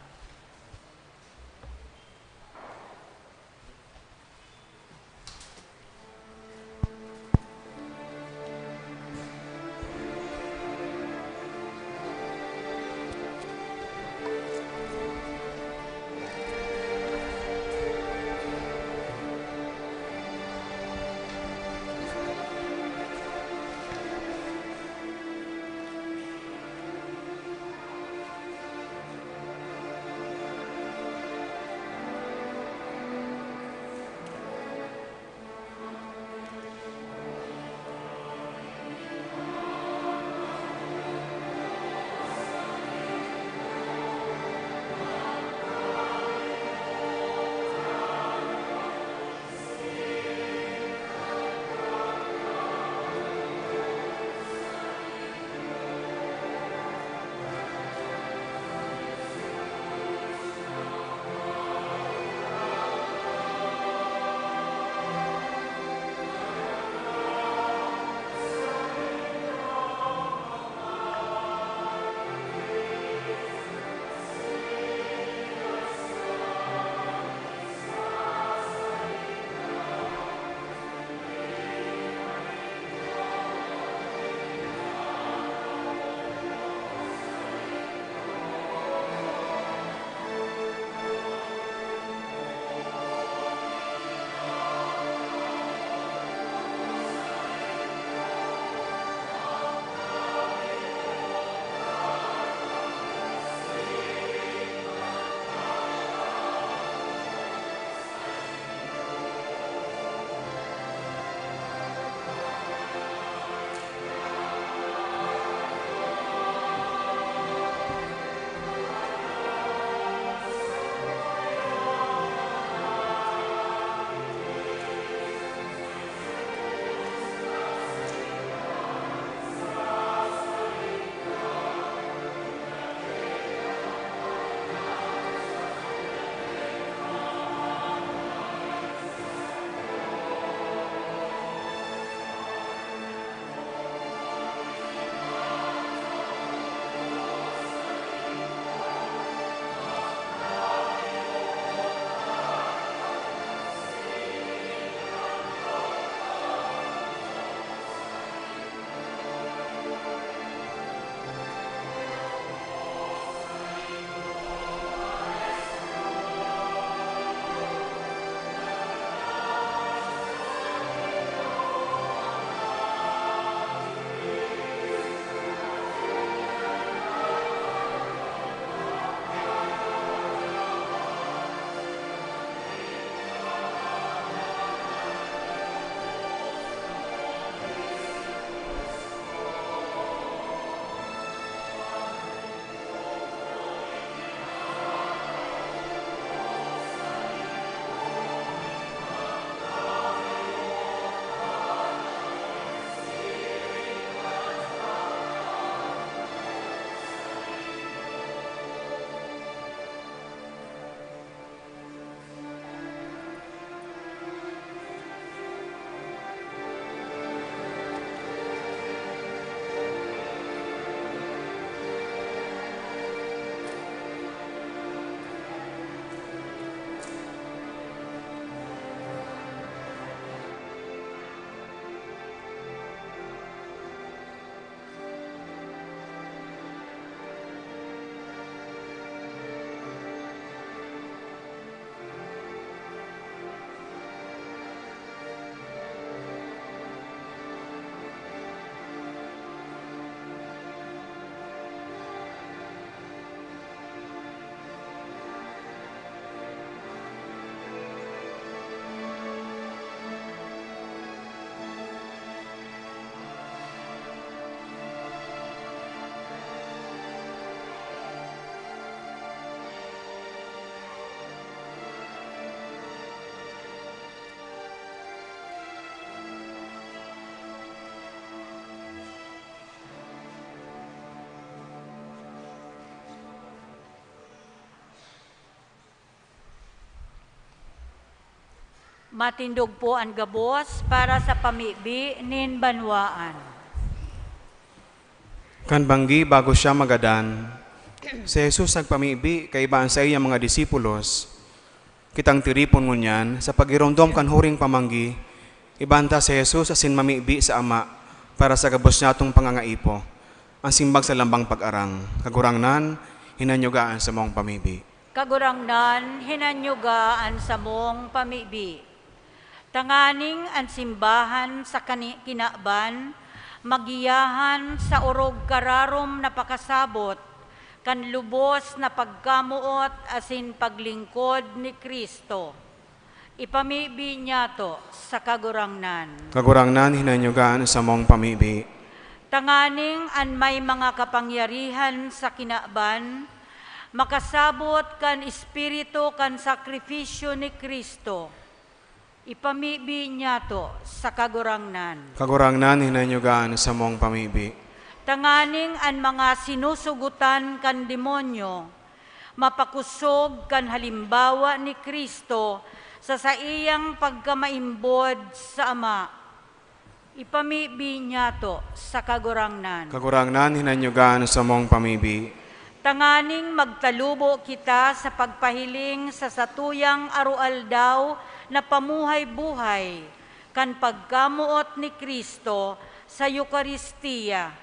Matindog po an gabos para sa pamibi nin banwaan. Kan banggi bago siya magadan, si Jesus nagpamibi kaiba an saiyang mga disipulos. Kitang tiripon ngunyan, sa pagiromdom kan huring pamanggi, ibanta si Jesus asin mamibi sa Ama para sa gabos niyatong pangangaipo. An simbag sa lambang pag-arang, Kagurangnan, hinanyuga an samong pamibi. Kagurangnan, hinanyuga an samong pamibi. Tanganing an simbahan sa kani-, kinaban, magiyahan sa orog kararom na pakasabot kan lubos na pagkamoot asin paglingkod ni Cristo. Ipamibi niyato sa Kagurangnan. Kagurangnan, hinanyuga an samong pamibi. Tanganing an may mga kapangyarihan sa kinaban makasabot kan espiritu kan sakrifisyo ni Cristo. Ipamibi niyato sa Kagurangnan. Kagurangnan, hinanyuga an samong pamibi. Tanganing an mga sinusugotan kan demonyo mapakosog kan halimbawa ni Cristo sa saiyang pagkamaimbod sa Ama. Ipamibi niyato sa Kagurangnan. Kagurangnan, hinanyuga an samong pamibi. Tanganing magtalubo kita sa pagpahiling sa satuyang aroaldaw na pamuhay-buhay kan pagkamoot ni Cristo sa Eukaristia.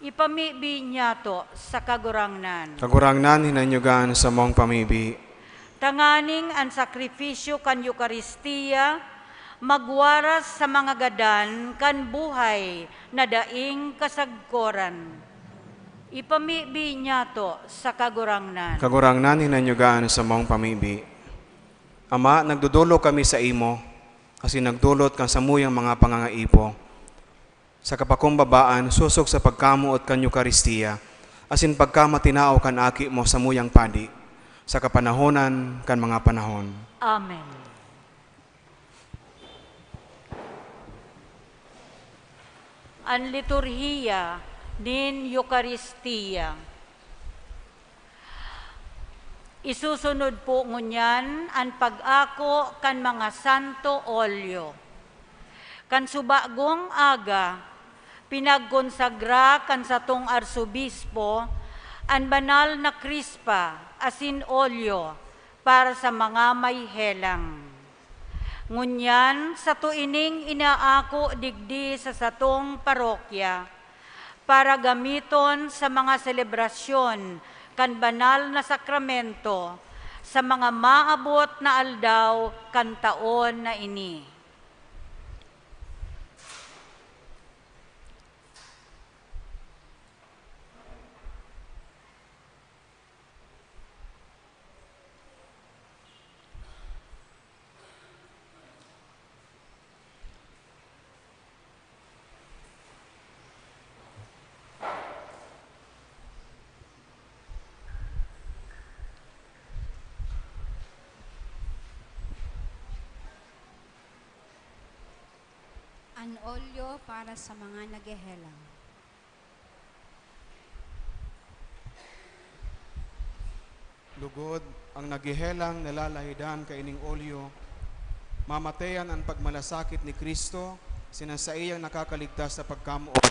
Ipamibi niyato sa Kagurangnan. Kagurangnan, hinanyuga an samong pamibi. Tanganing an sakrifisyo kan Eukaristia magwaras sa mga gadan kan buhay na daing kasagkoran. Ipamibi niyato sa Kagurangnan. Kagurangnan, hinanyuga an samong pamibi. Ama, nagdodolok kami saimo, asin nagdolot kan samuyang mga pangangaipo. Sa kapakumbabaan, sosog sa pagkamoot kan Eukaristia, asin pagkamatinao kan Aki mo samuyang padi, sa kapanahonan kan mga panahon. Amen. An liturhiya nin Eukaristia. Isusunod po ngunyan an pag-ako kan mga santo olyo. Kan subagong aga, pinagkonsagra kan satong arsobispo an banal na krispa asin olyo para sa mga may helang. Ngunyan, sato ining inaako digdi sa satong parokya para gamiton sa mga selebrasyon kan banal na sakramento sa mga maabot na aldaw kan taon na ini. An olyo para sa mga naghehelang. Lugod, an naghehelang nalalahidan kaining olyo, mamatean an pagmalasakit ni Cristo, asin an saiyang nakakaligtas na pagkamoot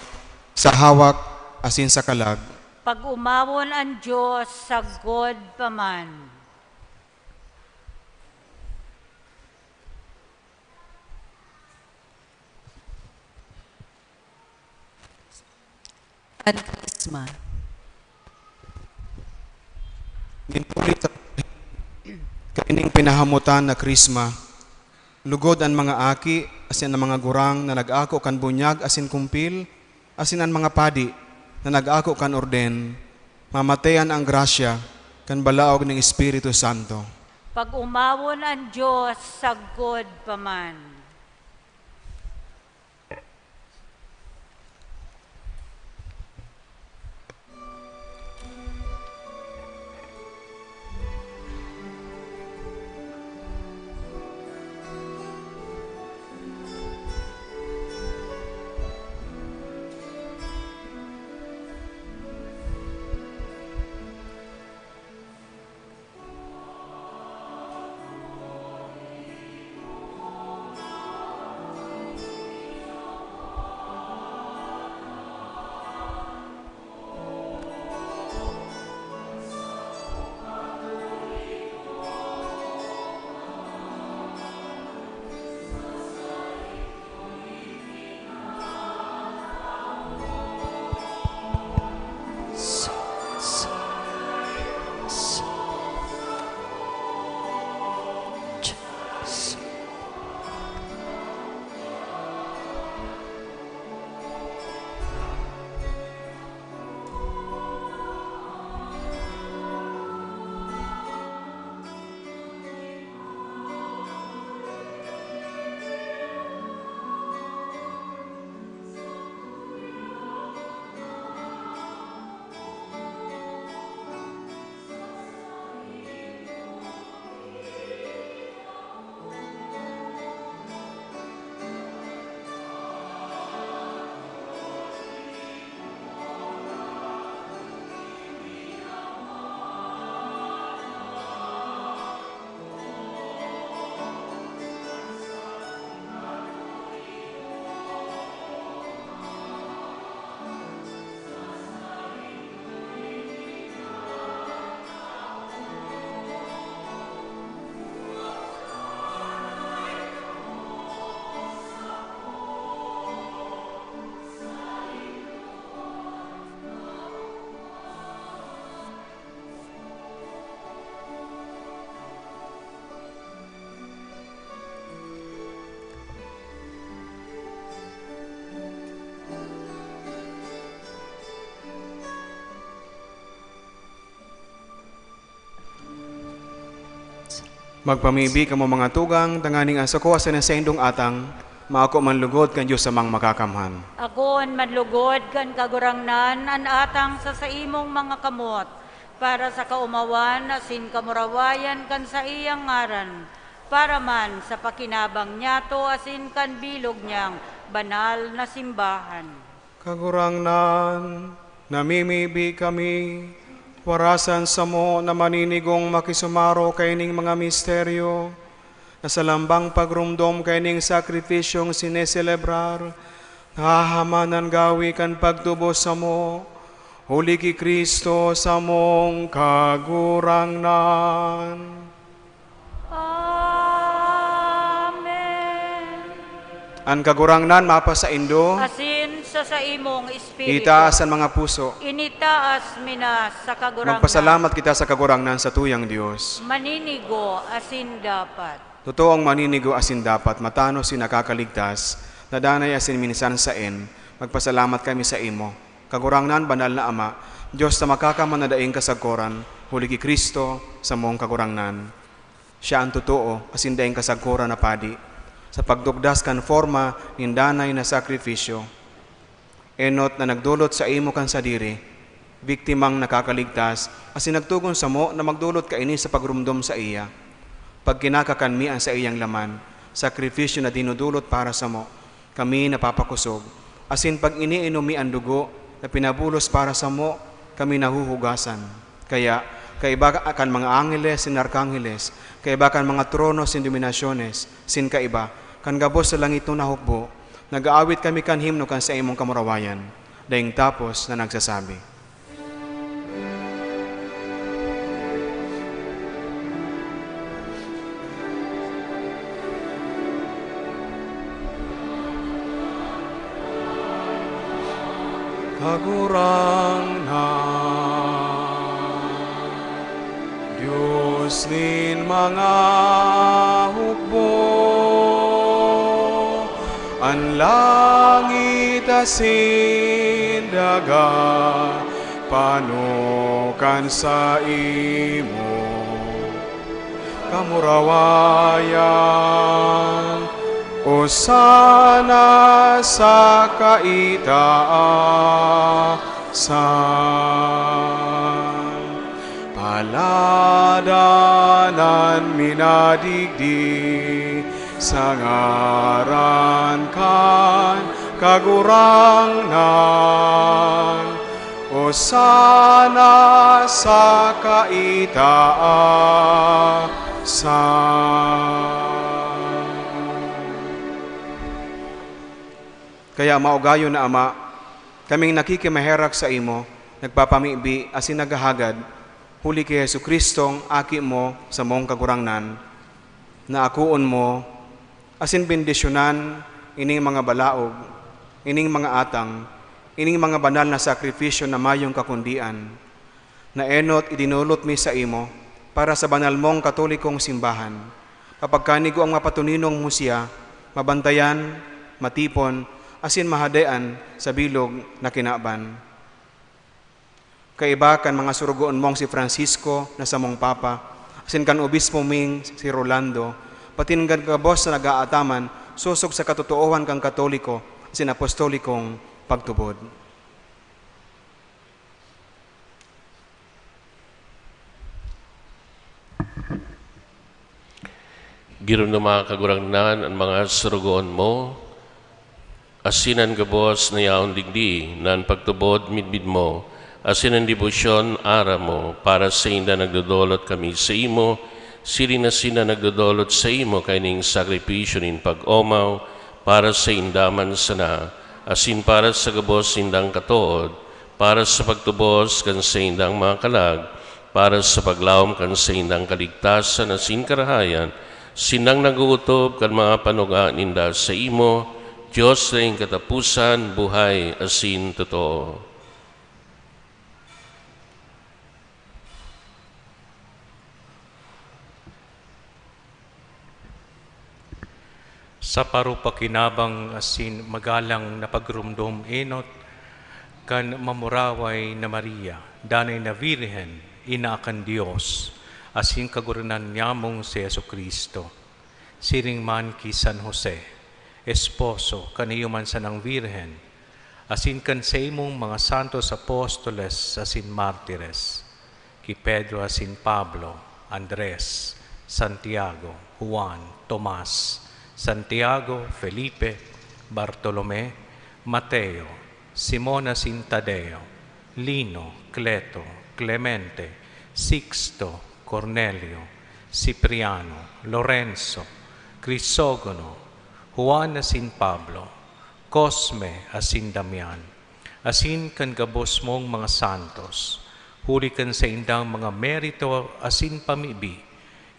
sa hawak asin sa kalag. Pag-omawon an Dios sagkod pa man. An Krisma. Nin huli ta kaining pinahamutan na Krisma, lugod an mga aki asin an mga gurang na nag-ako kan bunyag asin kumpil, asin an mga padi na nag-ako kan orden, mamatean an grasya kan balaog nin Espiritu Santo. Pag-omawon an Dios sagkod pa man. Magpamibi kamo, mga tugang, tanganing an sako asin an saindong atang maako man lugod kan Dios Amang Makakamhan. Akoon man lugod kan Kagurangnan an atang sa saimong mga kamot, para sa kaomawan asin kamurawayan kan saiyang ngaran, para man sa pakinabang niyato asin kan bilog niyang banal na simbahan. Kagurangnan, namimibi kami, warasan samo na maninigong makisumaro kaining mga misteryo, na sa lambang pagromdom kaining sakripisyong sineselebrar, nahahamanan gawi kan pagtubos samo, huli ki Cristo samong Kagurangnan. Amen. An Kagurangnan mapasaindo. Asin sa saimong espiritu. Itaas an mga puso. Initaas mi na sa Kagurangnan. Magpasalamat kita sa Kagurangnan, sa tuyang Dios. Maninigo asin dapat. Totoong maninigo asin dapat, matanos asin nakakaligtas, na danay asin minsan saen, magpasalamat kami saimo, Kagurangnan, Banal na Ama, Dios na makakamhan na daing kasagkoran, huli ki Cristo, samong Kagurangnan. Siya an totoo asin daing kasagkoran na padi, sa pagtukdas kan forma nin danay na sakrifisyo. Enot na nagdolot saimo kan sadiri, biktimang nakakaligtas, asin nagtugon samo na magdolot kaini sa pagromdom saiya. Pag kinakakan mi an saiyang laman, sakrifisyo na dinodolot para samo, kami napapakosog, asin pag iniinom mi an dugo na pinabulos para samo, kami nahuhugasan. Kaya, kaiba kan mga angheles nin arkangheles, kaiba kan mga trono nin dominasyones, asin kaiba kan gabos sa langitnon na hukbo, nag-aawit kami kan himno kan saimong kamurawayan, daing tapos na nagsasabi, Kagurangnan, Dios nin mga hukbo, an langit asin daga pano kan saimo kamurawayan, Osana sa kaitaasan. Paladan an minadigdi sa ngaran kan Kagurangnan. Osana sa kaitaasan. Kaya maugayon na, Ama, kaming nakikimaherak saimo, nagpapamibi asin naghahagad, huli ki Jesu-Cristong Aki mo, samong Kagurangnan, na akoon mo asin bendisyonan ining mga balaog, ining mga atang, ining mga banal na sakrifisyo na mayong kakundian, na enot idinolot mi saimo para sa banal mong Katolikong simbahan, papagkanigo ang mapatuninong mo siya, mabantayan, matipon, asin mahadean sa bilog na kinaban. Kaiba kan mga sorogoon mong si Francisco na samong Papa, asin kan Obispo ming si Rolando, patin kan gabos na nag-aataman sosog sa katotoohan kan Katoliko asin Apostolikong pagtubod. Giromdoma, Kagurangnan, an mga sorogoon mo, asin an gabos na yaon digdi, na an pagtubod midbid mo, asin an debosyon aram mo. Para sainda nagdodolot kami saimo, siring na sinda nagdodolot saimo kaining sakripisyo nin pag-omaw, para sainda man sana, asin para sa gabos nindang katood, para sa pagtubos kan saindang mga kalag, para sa paglaom kan saindang kaligtasan asin karahayan, sindang nag-ootob kan mga panuga ninda saimo, Dios na daing kataposan, buhay asin totoo. Sa parupakinabang asin magalang na pagromdom enot kan mamuraway na Maria, danay na Birhen, ina kan Dios, asin Kagurangnan nyamong si Jesu-Cristo, siring man ki San Jose, esposo kan iyo man sanang Birhen, asin kan saimong mga santos apostoles asin martires, ki Pedro asin Pablo, Andres, Santiago, Juan, Tomas, Santiago, Felipe, Bartolome, Mateo, Simon asin Tadeo, Lino, Cleto, Clemente, Sixto, Cornelio, Cipriano, Lorenzo, Crisogono, Juan asin Pablo, Cosme asin Damian, asin kan gabos mong mga santos, huli kan saindang mga merito asin pamibi,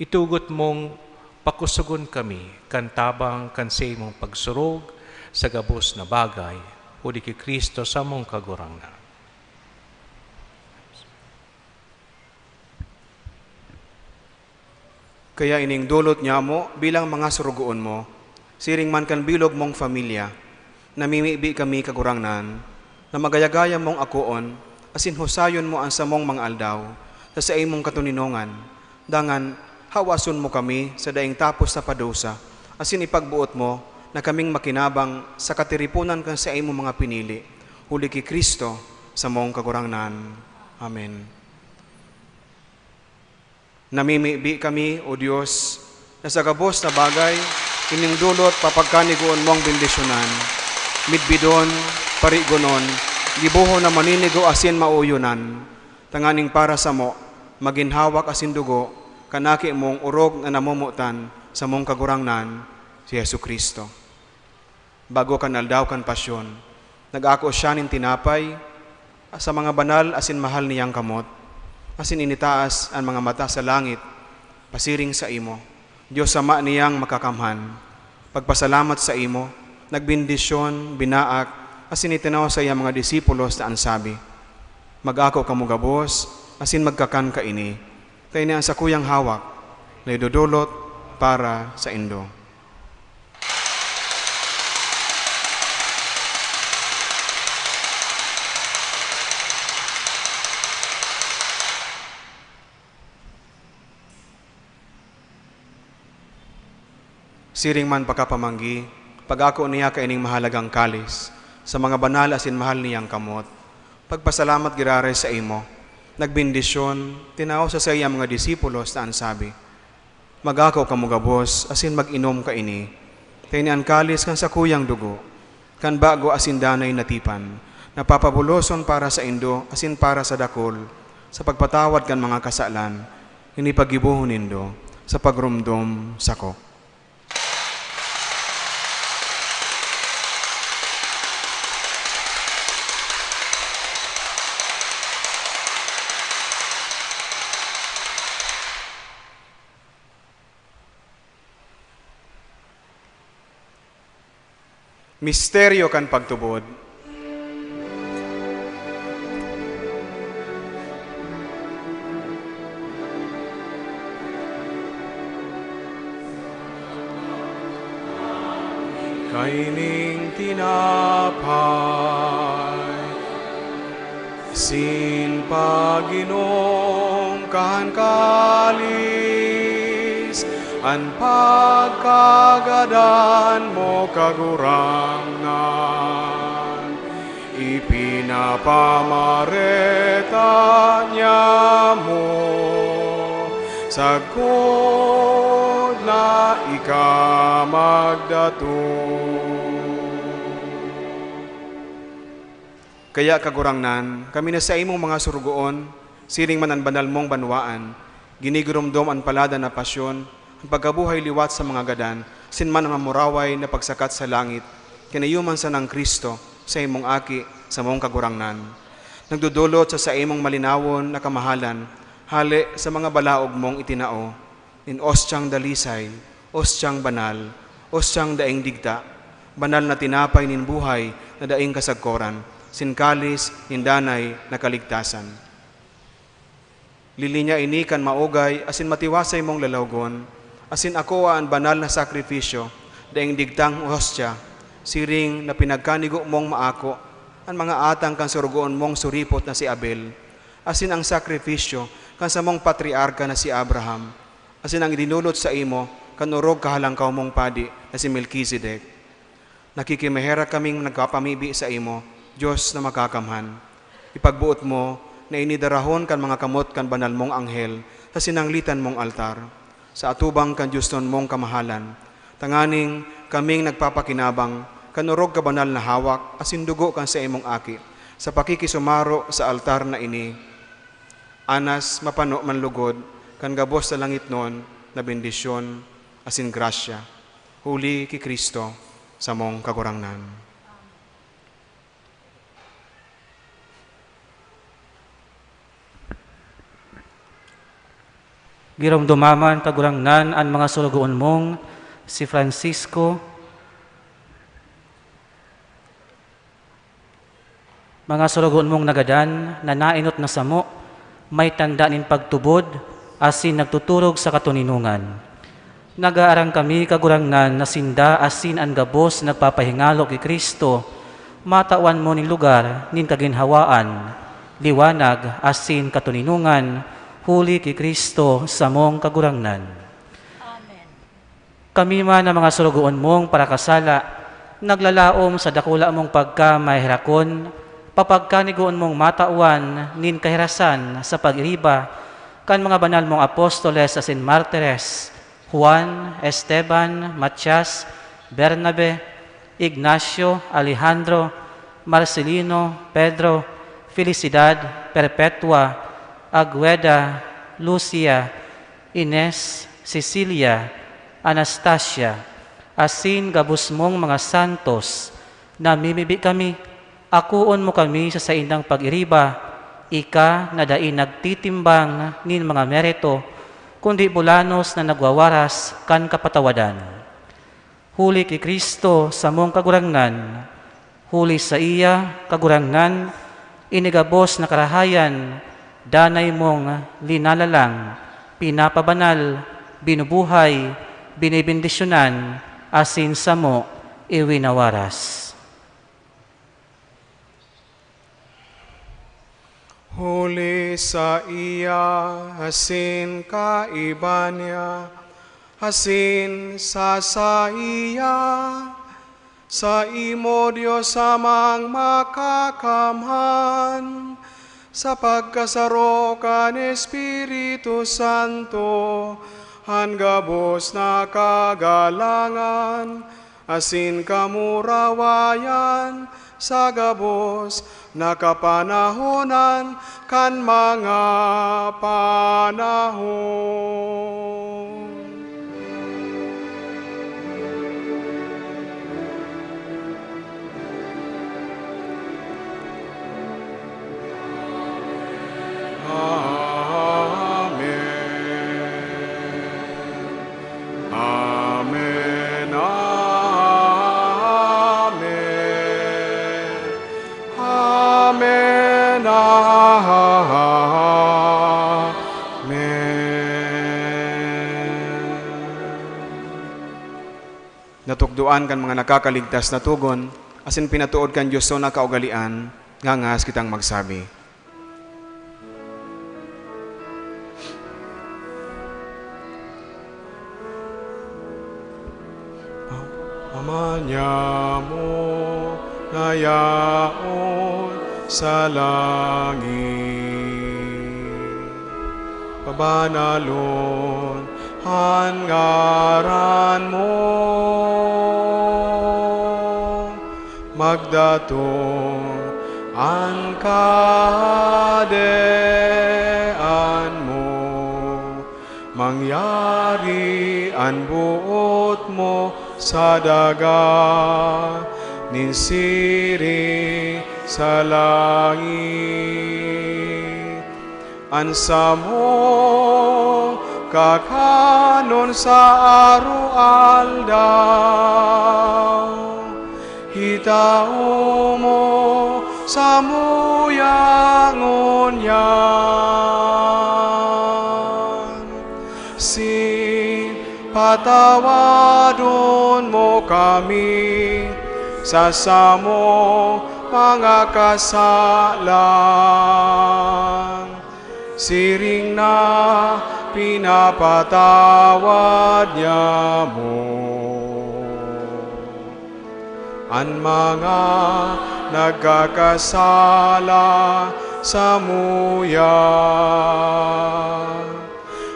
itugot mong pakusogon kami kan tabang kan saimong pagsurog sa gabos na bagay, huli ki Cristo samong Kagurangnan. Kaya ining dulot nyamo bilang mga sorogoon mo, siring man kan bilog mong familya, namimibi kami, Kagurangnan, na magayagaya mong akoon asin husayon mo an samong mga aldaw sa saimong katoninongan. Dangan, hawason mo kami sa daing tapos na padusa, asin ipagboot mo na kaming makinabang sa katiriponan kan saimong mga pinili, huli ki Cristo, samong Kagurangnan. Amen. Namimibi kami, O Dios, na sa gabos na bagay, ining dulot papagkanigoon mong bendisyonan, midbidon, parigonon, gibohon na maninigo asin maoyonan, tanganing para samo, magin hawak asin dugo kan Aki mong orog na namomotan, samong Kagurangnan, si Jesu-Cristo. Bago kan aldaw kan Pasyon, nag-ako siya nin tinapay sa mga banal asin mahal niyang kamot, asin initaas an mga mata sa langit, pasiring saimo, Dios Ama niyang Makakamhan. Pagpasalamat saimo, nagbendisyon, binaak, asin itinao sa iyang mga disipulos na an sabi, "Mag-ako kamo gabos, asin magkakan kaini, ta ini an sakuyang hawak na idodolot para saindo." Siring man pakapamanggi, pag-ako niya kaining mahalagang kalis, sa mga banal asin mahal niyang kamot. Pagpasalamat giraray saimo, nagbendisyon, tinao sa saiyang mga disipulos na an sabi, "Mag-ako kamo gabos asin mag-inom kaini, ta ini an kalis kan sakuyang dugo, kan bago asin danay na tipan, na papabuloson para saindo asin para sa dakul, sa pagpatawad kan mga kasalan. Ini paggibohon nindo sa pagromdom sako." Misteryo kan pagtubod. Kaining tinapay asin pag-inom kan kalis, an pagkagadan mo, Kagurangnan, ipinapamareta niamo sagkod na ika magdatong. Kaya, Kagurangnan, kami na saimong mga sorogoon, siring man an banal mong banwaan, ginigiromdom an paladan na pasyon, an pagkabuhay liwat sa mga gadan, asin man an mamuraway na pagsakat sa langit, kinayo man sanang Cristo, saimong Aki, samong Kagurangnan. Nagdodolot sa saimong malinawon na kamahalan, hale sa mga balaog mong itinao, nin ostyang dalisay, ostyang banal, ostyang daing digta, banal na tinapay nin buhay na daing kasagkoran, sin kalis nin danay na kaligtasan. Lili niya ini kan maugay asin matiwasay mong lalawgon, asin akoa an banal na sakrifisyo, daing digtang ostya, siring na pinagkanigo mong maako an mga atang kan sorogoon mong suripot na si Abel, asin ang sakrifisyo kan samong patriarka na si Abraham, asin ang idinolot saimo kan orog kahalangkaw mong padi na si Melkisedek. Nakikimaherak kaming nagpapamibi saimo, Dios na Makakamhan. Ipagboot mo na ini darahon kan mga kamot kan banal mong anghel sa sinanglitan mong altar, sa atubang kan diosnon mong kamahalan, tanganing kaming nagpapakinabang kan orog kabanal na hawak asin dugo kan saimong Aki, sa pakikisumaro sa altar na ini, anas mapano man lugod kan gabos na langitnon na bendisyon asin grasya, huli ki Cristo, samong Kagurangnan. Giromdoma man, Kagurangnan, an mga sorogoon mong si Francisco, mga sorogoon mong nagadan na naenot na samo, may tanda nin pagtubod asin nagtuturog sa katoninongan. Nag-aarang kami, Kagurangnan, na sinda asin an gabos na nagpapahingalo ki Cristo, matawan mo nin lugar nin kaginhawaan, liwanag, asin katoninongan, huli ki Cristo, samong Kagurangnan. Amen. Kami man na mga sorogoon mong parakasala, naglalaom sa dakula mong pagkamaherakon, papagkanigoon mong matawan nin kahirasan sa pag-iriba kan mga banal mong apostoles asin martires, Juan, Esteban, Matias, Bernabe, Ignacio, Alejandro, Marcelino, Pedro, Felicidad, Perpetua, Agueda, Lucia, Ines, Cecilia, Anastasia, asin gabos mong mga santos, namimibi kami, akoon mo kami sa saindang pag-iriba, ika na dai nagtitimbang nin mga merito, kundi bulanos na nagwawaras kan kapatawadan. Huli ki Cristo, samong Kagurangnan, huli saiya, Kagurangnan, ini gabos na karahayan, danay mong linalalang, pinapabanal, binubuhay, binebendisyonan, asin samo iwinawaras. Huli saiya, asin kaiba niya, asin sa saiya, saimo, Dios Amang Makakamhan, sa pagkasaro kan Espiritu Santo, an gabos na kagalangan asin kamurawayan sa gabos na kapanahonan kan mga panahon. Amen. Amen, amen. Amen, amen. Natukdoan kan mga nakakaligtas na togon, asin pinatood kan Dios na kaugalean, ngangas kitang magsabi. Ama niamo na yaon sa langit, pabanalon an ngaran mo, magdatong an kahadean mo, mangyari an boot mo sa daga nin siring sa langit. An samong kakanon sa aroaldaw, itao mo samuya ngunyan. Sin patawadon mo kami sa samong mga kasalan, Siring na pinapatawad niamo an mga nagkakasala samuya.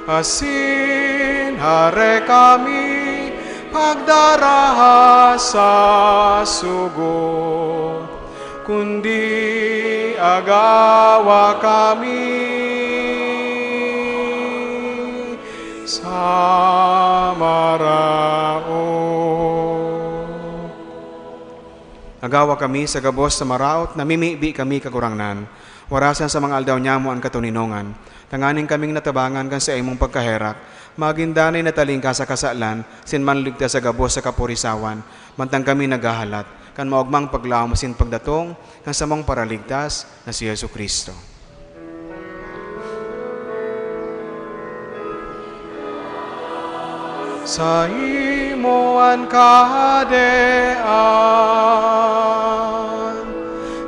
Asin hare kami pagdaraha sa sugo, kundi agawa kami sa maraot. Agawa kami sa gabos na maraot, namimibi kami, Kagurangnan. Warasan sa mga aldaw nyamo an katoninongan, tanganing kaming natabangan kan saimong pagkaherak, magin danay na talingka sa kasalan, asin manligtas sa gabos sa kaporisawan, mantang kami naghahalat kan maogmang paglaom asin pagdatong kan samong Paraligtas na si Jesu-Cristo. Saimo an kahadean,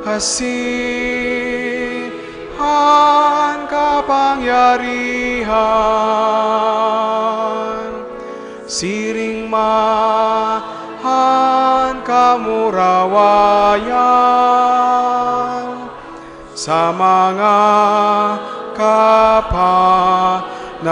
asin an kapangyarihan, siring man an kamurawayan, sa mga kapanahonan.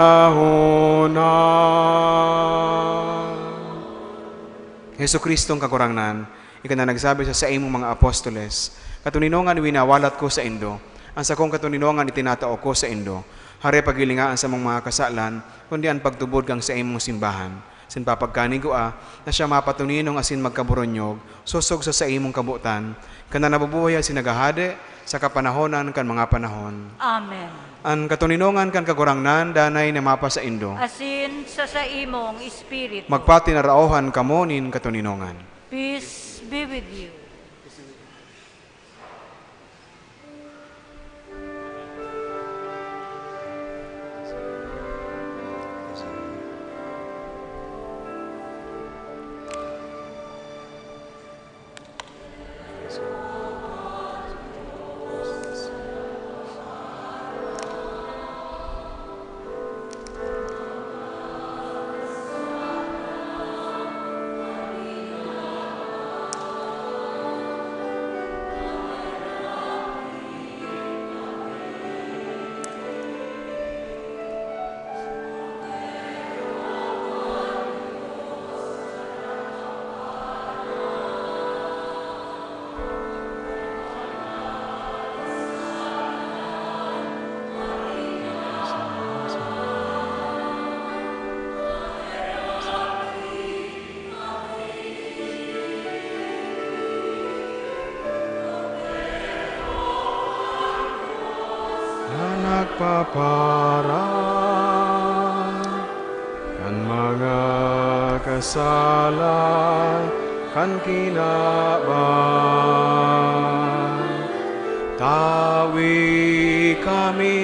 Jesu-Cristong Kagurangnan, ika na nagsabi sa saimong mga apostoles, "Katoninongan winawalat ko saindo, an sakong katoninongan itinatao ko saindo, hare paghilinga an samong mga kasalan, kundi an pagtubod kan saimong simbahan." Asin papagkanigua na siya mapatoninong asin magkaboronyog, sosog sa saimong kabotan, ika na nabubuhay asin naghahade sa kapanahonan kan mga panahon. Amen. An katoninongan kan Kagurangnan danay na mapasaindo. Asin sa saimong espiritu. Magpatinaraohan kamo nin katoninongan. Peace be with you. Na nagpaparan kan mga kasalan kan kinaban. Tawi kami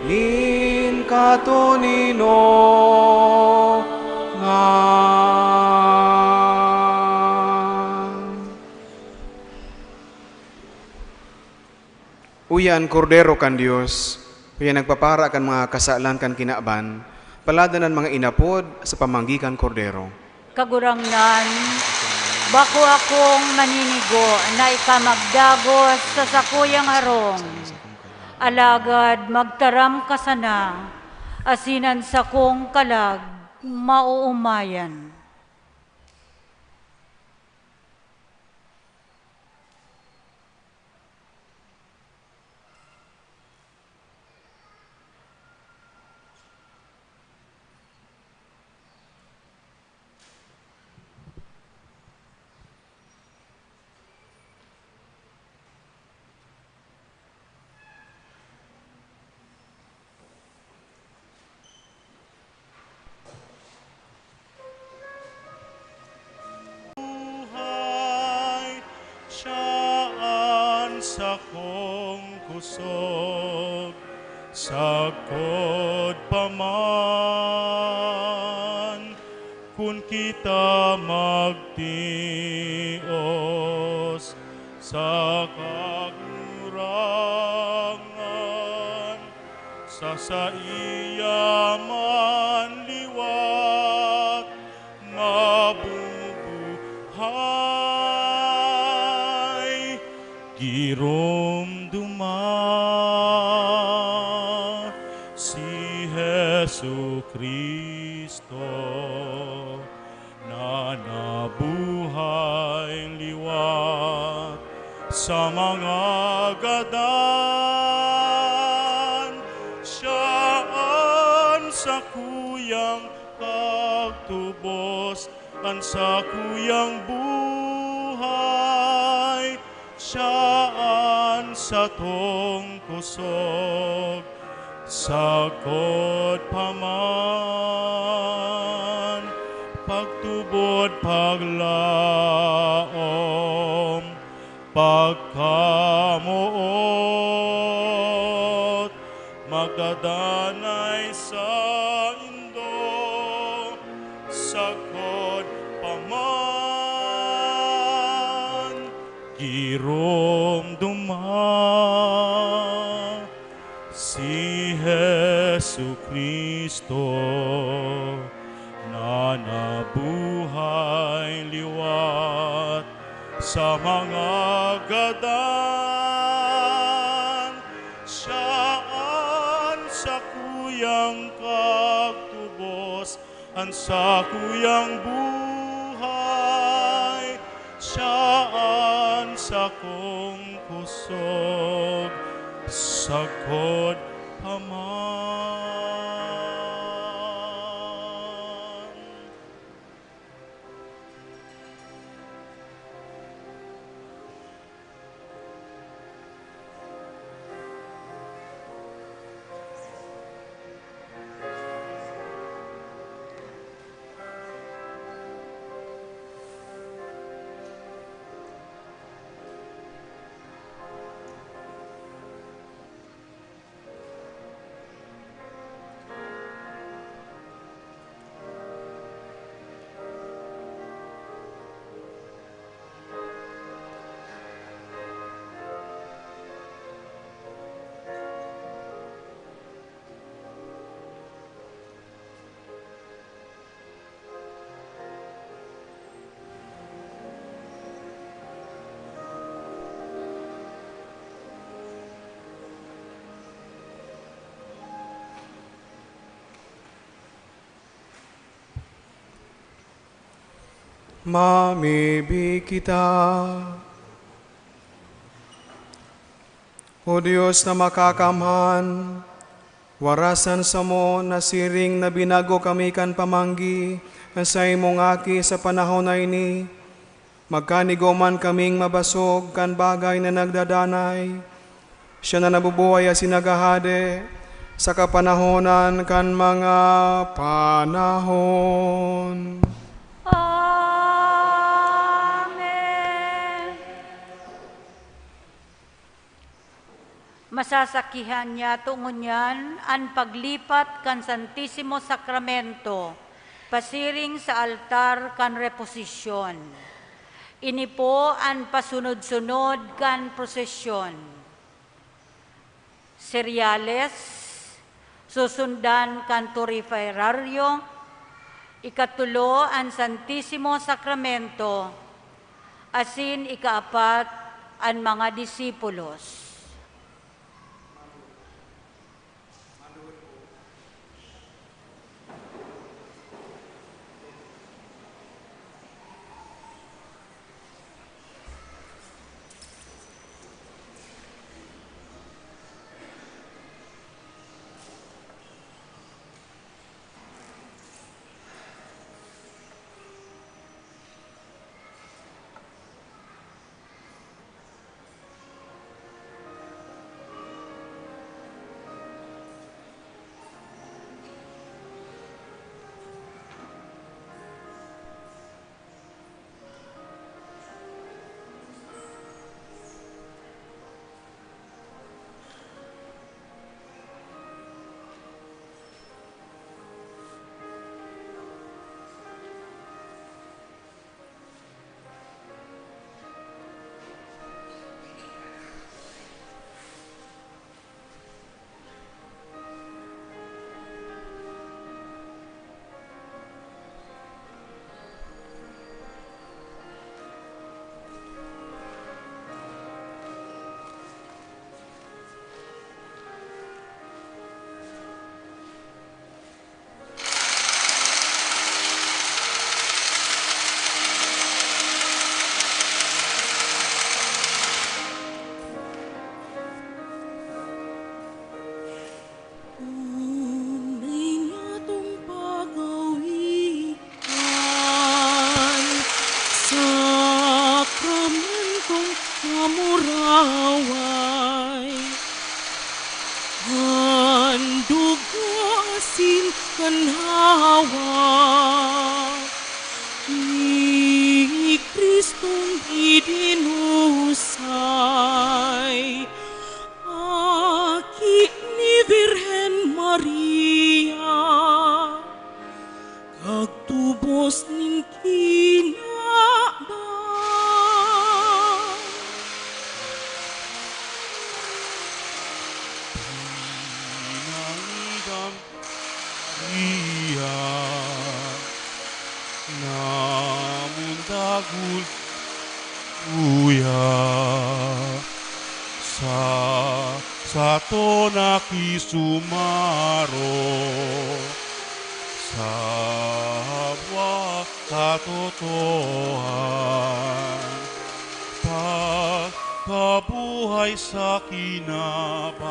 nin katoninongan. Uya an Kordero kan Dios, uya nagpapara kan mga kasalan kan kinaban, paladan an mga inapod sa pamanggi kan Kordero. Kagurangnan, bako akong maninigo na ika magdagos sa sakuyang harong. Alagad magtaram ka sana, asin an sakong kalag maoomayan. Buhay siya an sakong kusog, sagkod pa man kun kita magtios sa kagurangan. Saiya man liwat mabubuhay, giromdoma si Jesu-Cristo na nabuhay liwat sa mga gadan. Siya an sakuyang pagtubos, an sakuyang buhay, siya an satong kusog. Sagkod pa man, pagtubod, paglaom, pagkamoot, magdadanay saindo. Sagkod pa man, giromdoma si Jesu-Cristo na nabuhay liwat sa mga gadan. Siya an sakuyang pagtubos, an sakuyang buhay, siya an sakong kusog, sagkod pa man. Mamibi kita. O Dios na makakamhan, warasan samo na siring na binago kami kan pamanggi kan saimong Aki sa panahon na ini, magkanigo man kaming mabasog kan bagay na nagdadanay. Siya na nabubuhay asin naghahade sa kapanahonan kan mga panahon. Amen. Masasakihan niyato ngunyan an paglipat kan Santisimo Sakramento pasiring sa altar kan reposisyon. Ini po an pasunod-sunod kan prosesyon. Seryales, susundan kan Turiferario, ikatulo an Santisimo Sakramento, asin ikaapat an mga disipulos. kan hawak ni Cristong idinusay, Aki ni Birhen Maria, kag tubos nin kinaban. Pinangidan Iya namon dagul, kuya, sa sato nakisumaro sa habwa katotohan, pagkabuhay sa kinaban.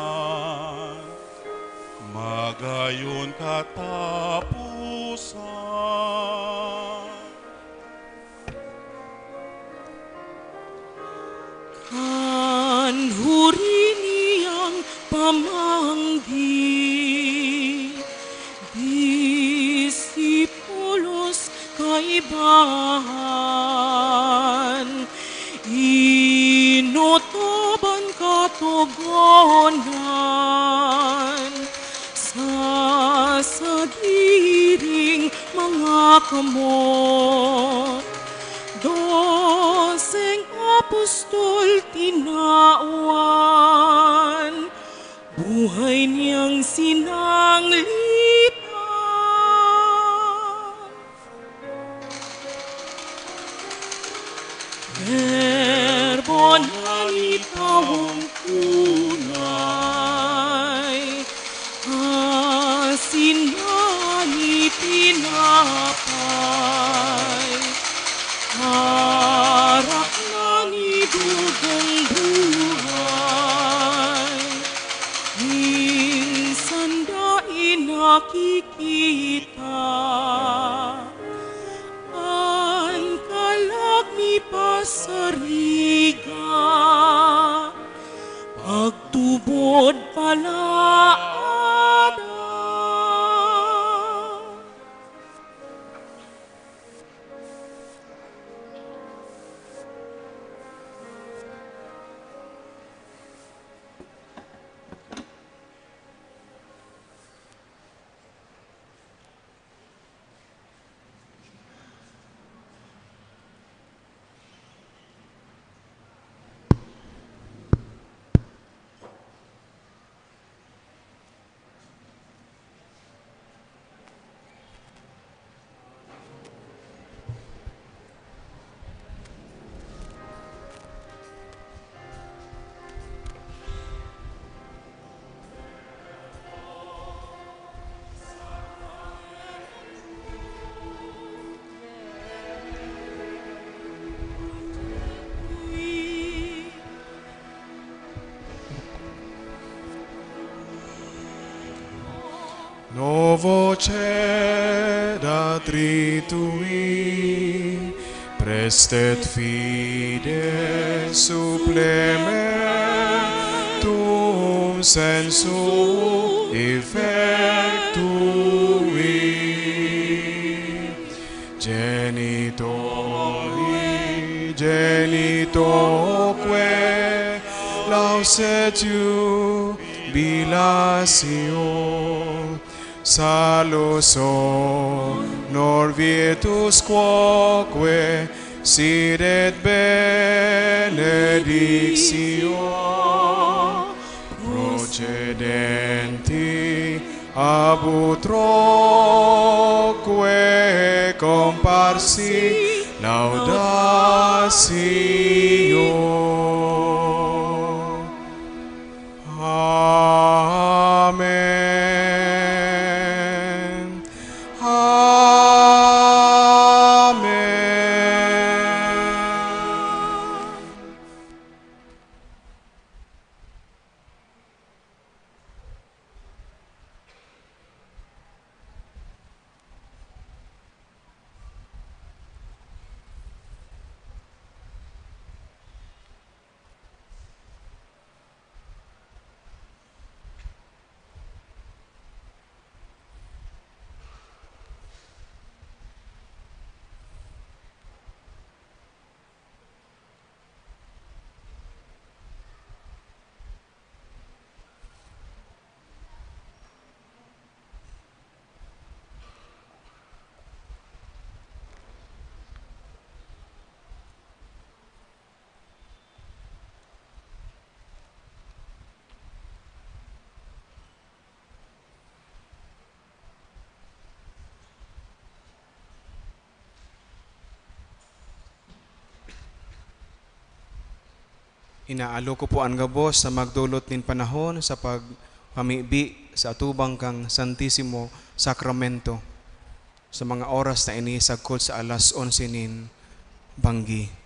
Magayon kataposan. Kan huri niyang pamanggi, disipulos kaibahan, inotoban katogonan sa sagiring mga kamot. Doseng apostol tinawan, buhay niyang sinanglitan. Verbo na nitawong tunay, asin na ni tinapay, arak na ni dugang buhay. Minsan dai nakikita an kalag ni pasariga, pagtubod palaada. Novo cedat ritui, prestet fide supplementum sensu effectui. Genitoli, genitoque lauset jubilatio, salus honor virtus quoque sidet benedictio, procedenti ab utroque comparsi laudatio. Amen. Amen. Inaalo ko po an gabos na magdolot nin panahon sa pagpamibi sa atubang kan Santisimo Sakramento. Sa mga oras na ini, sagkod sa alas onse nin banggi.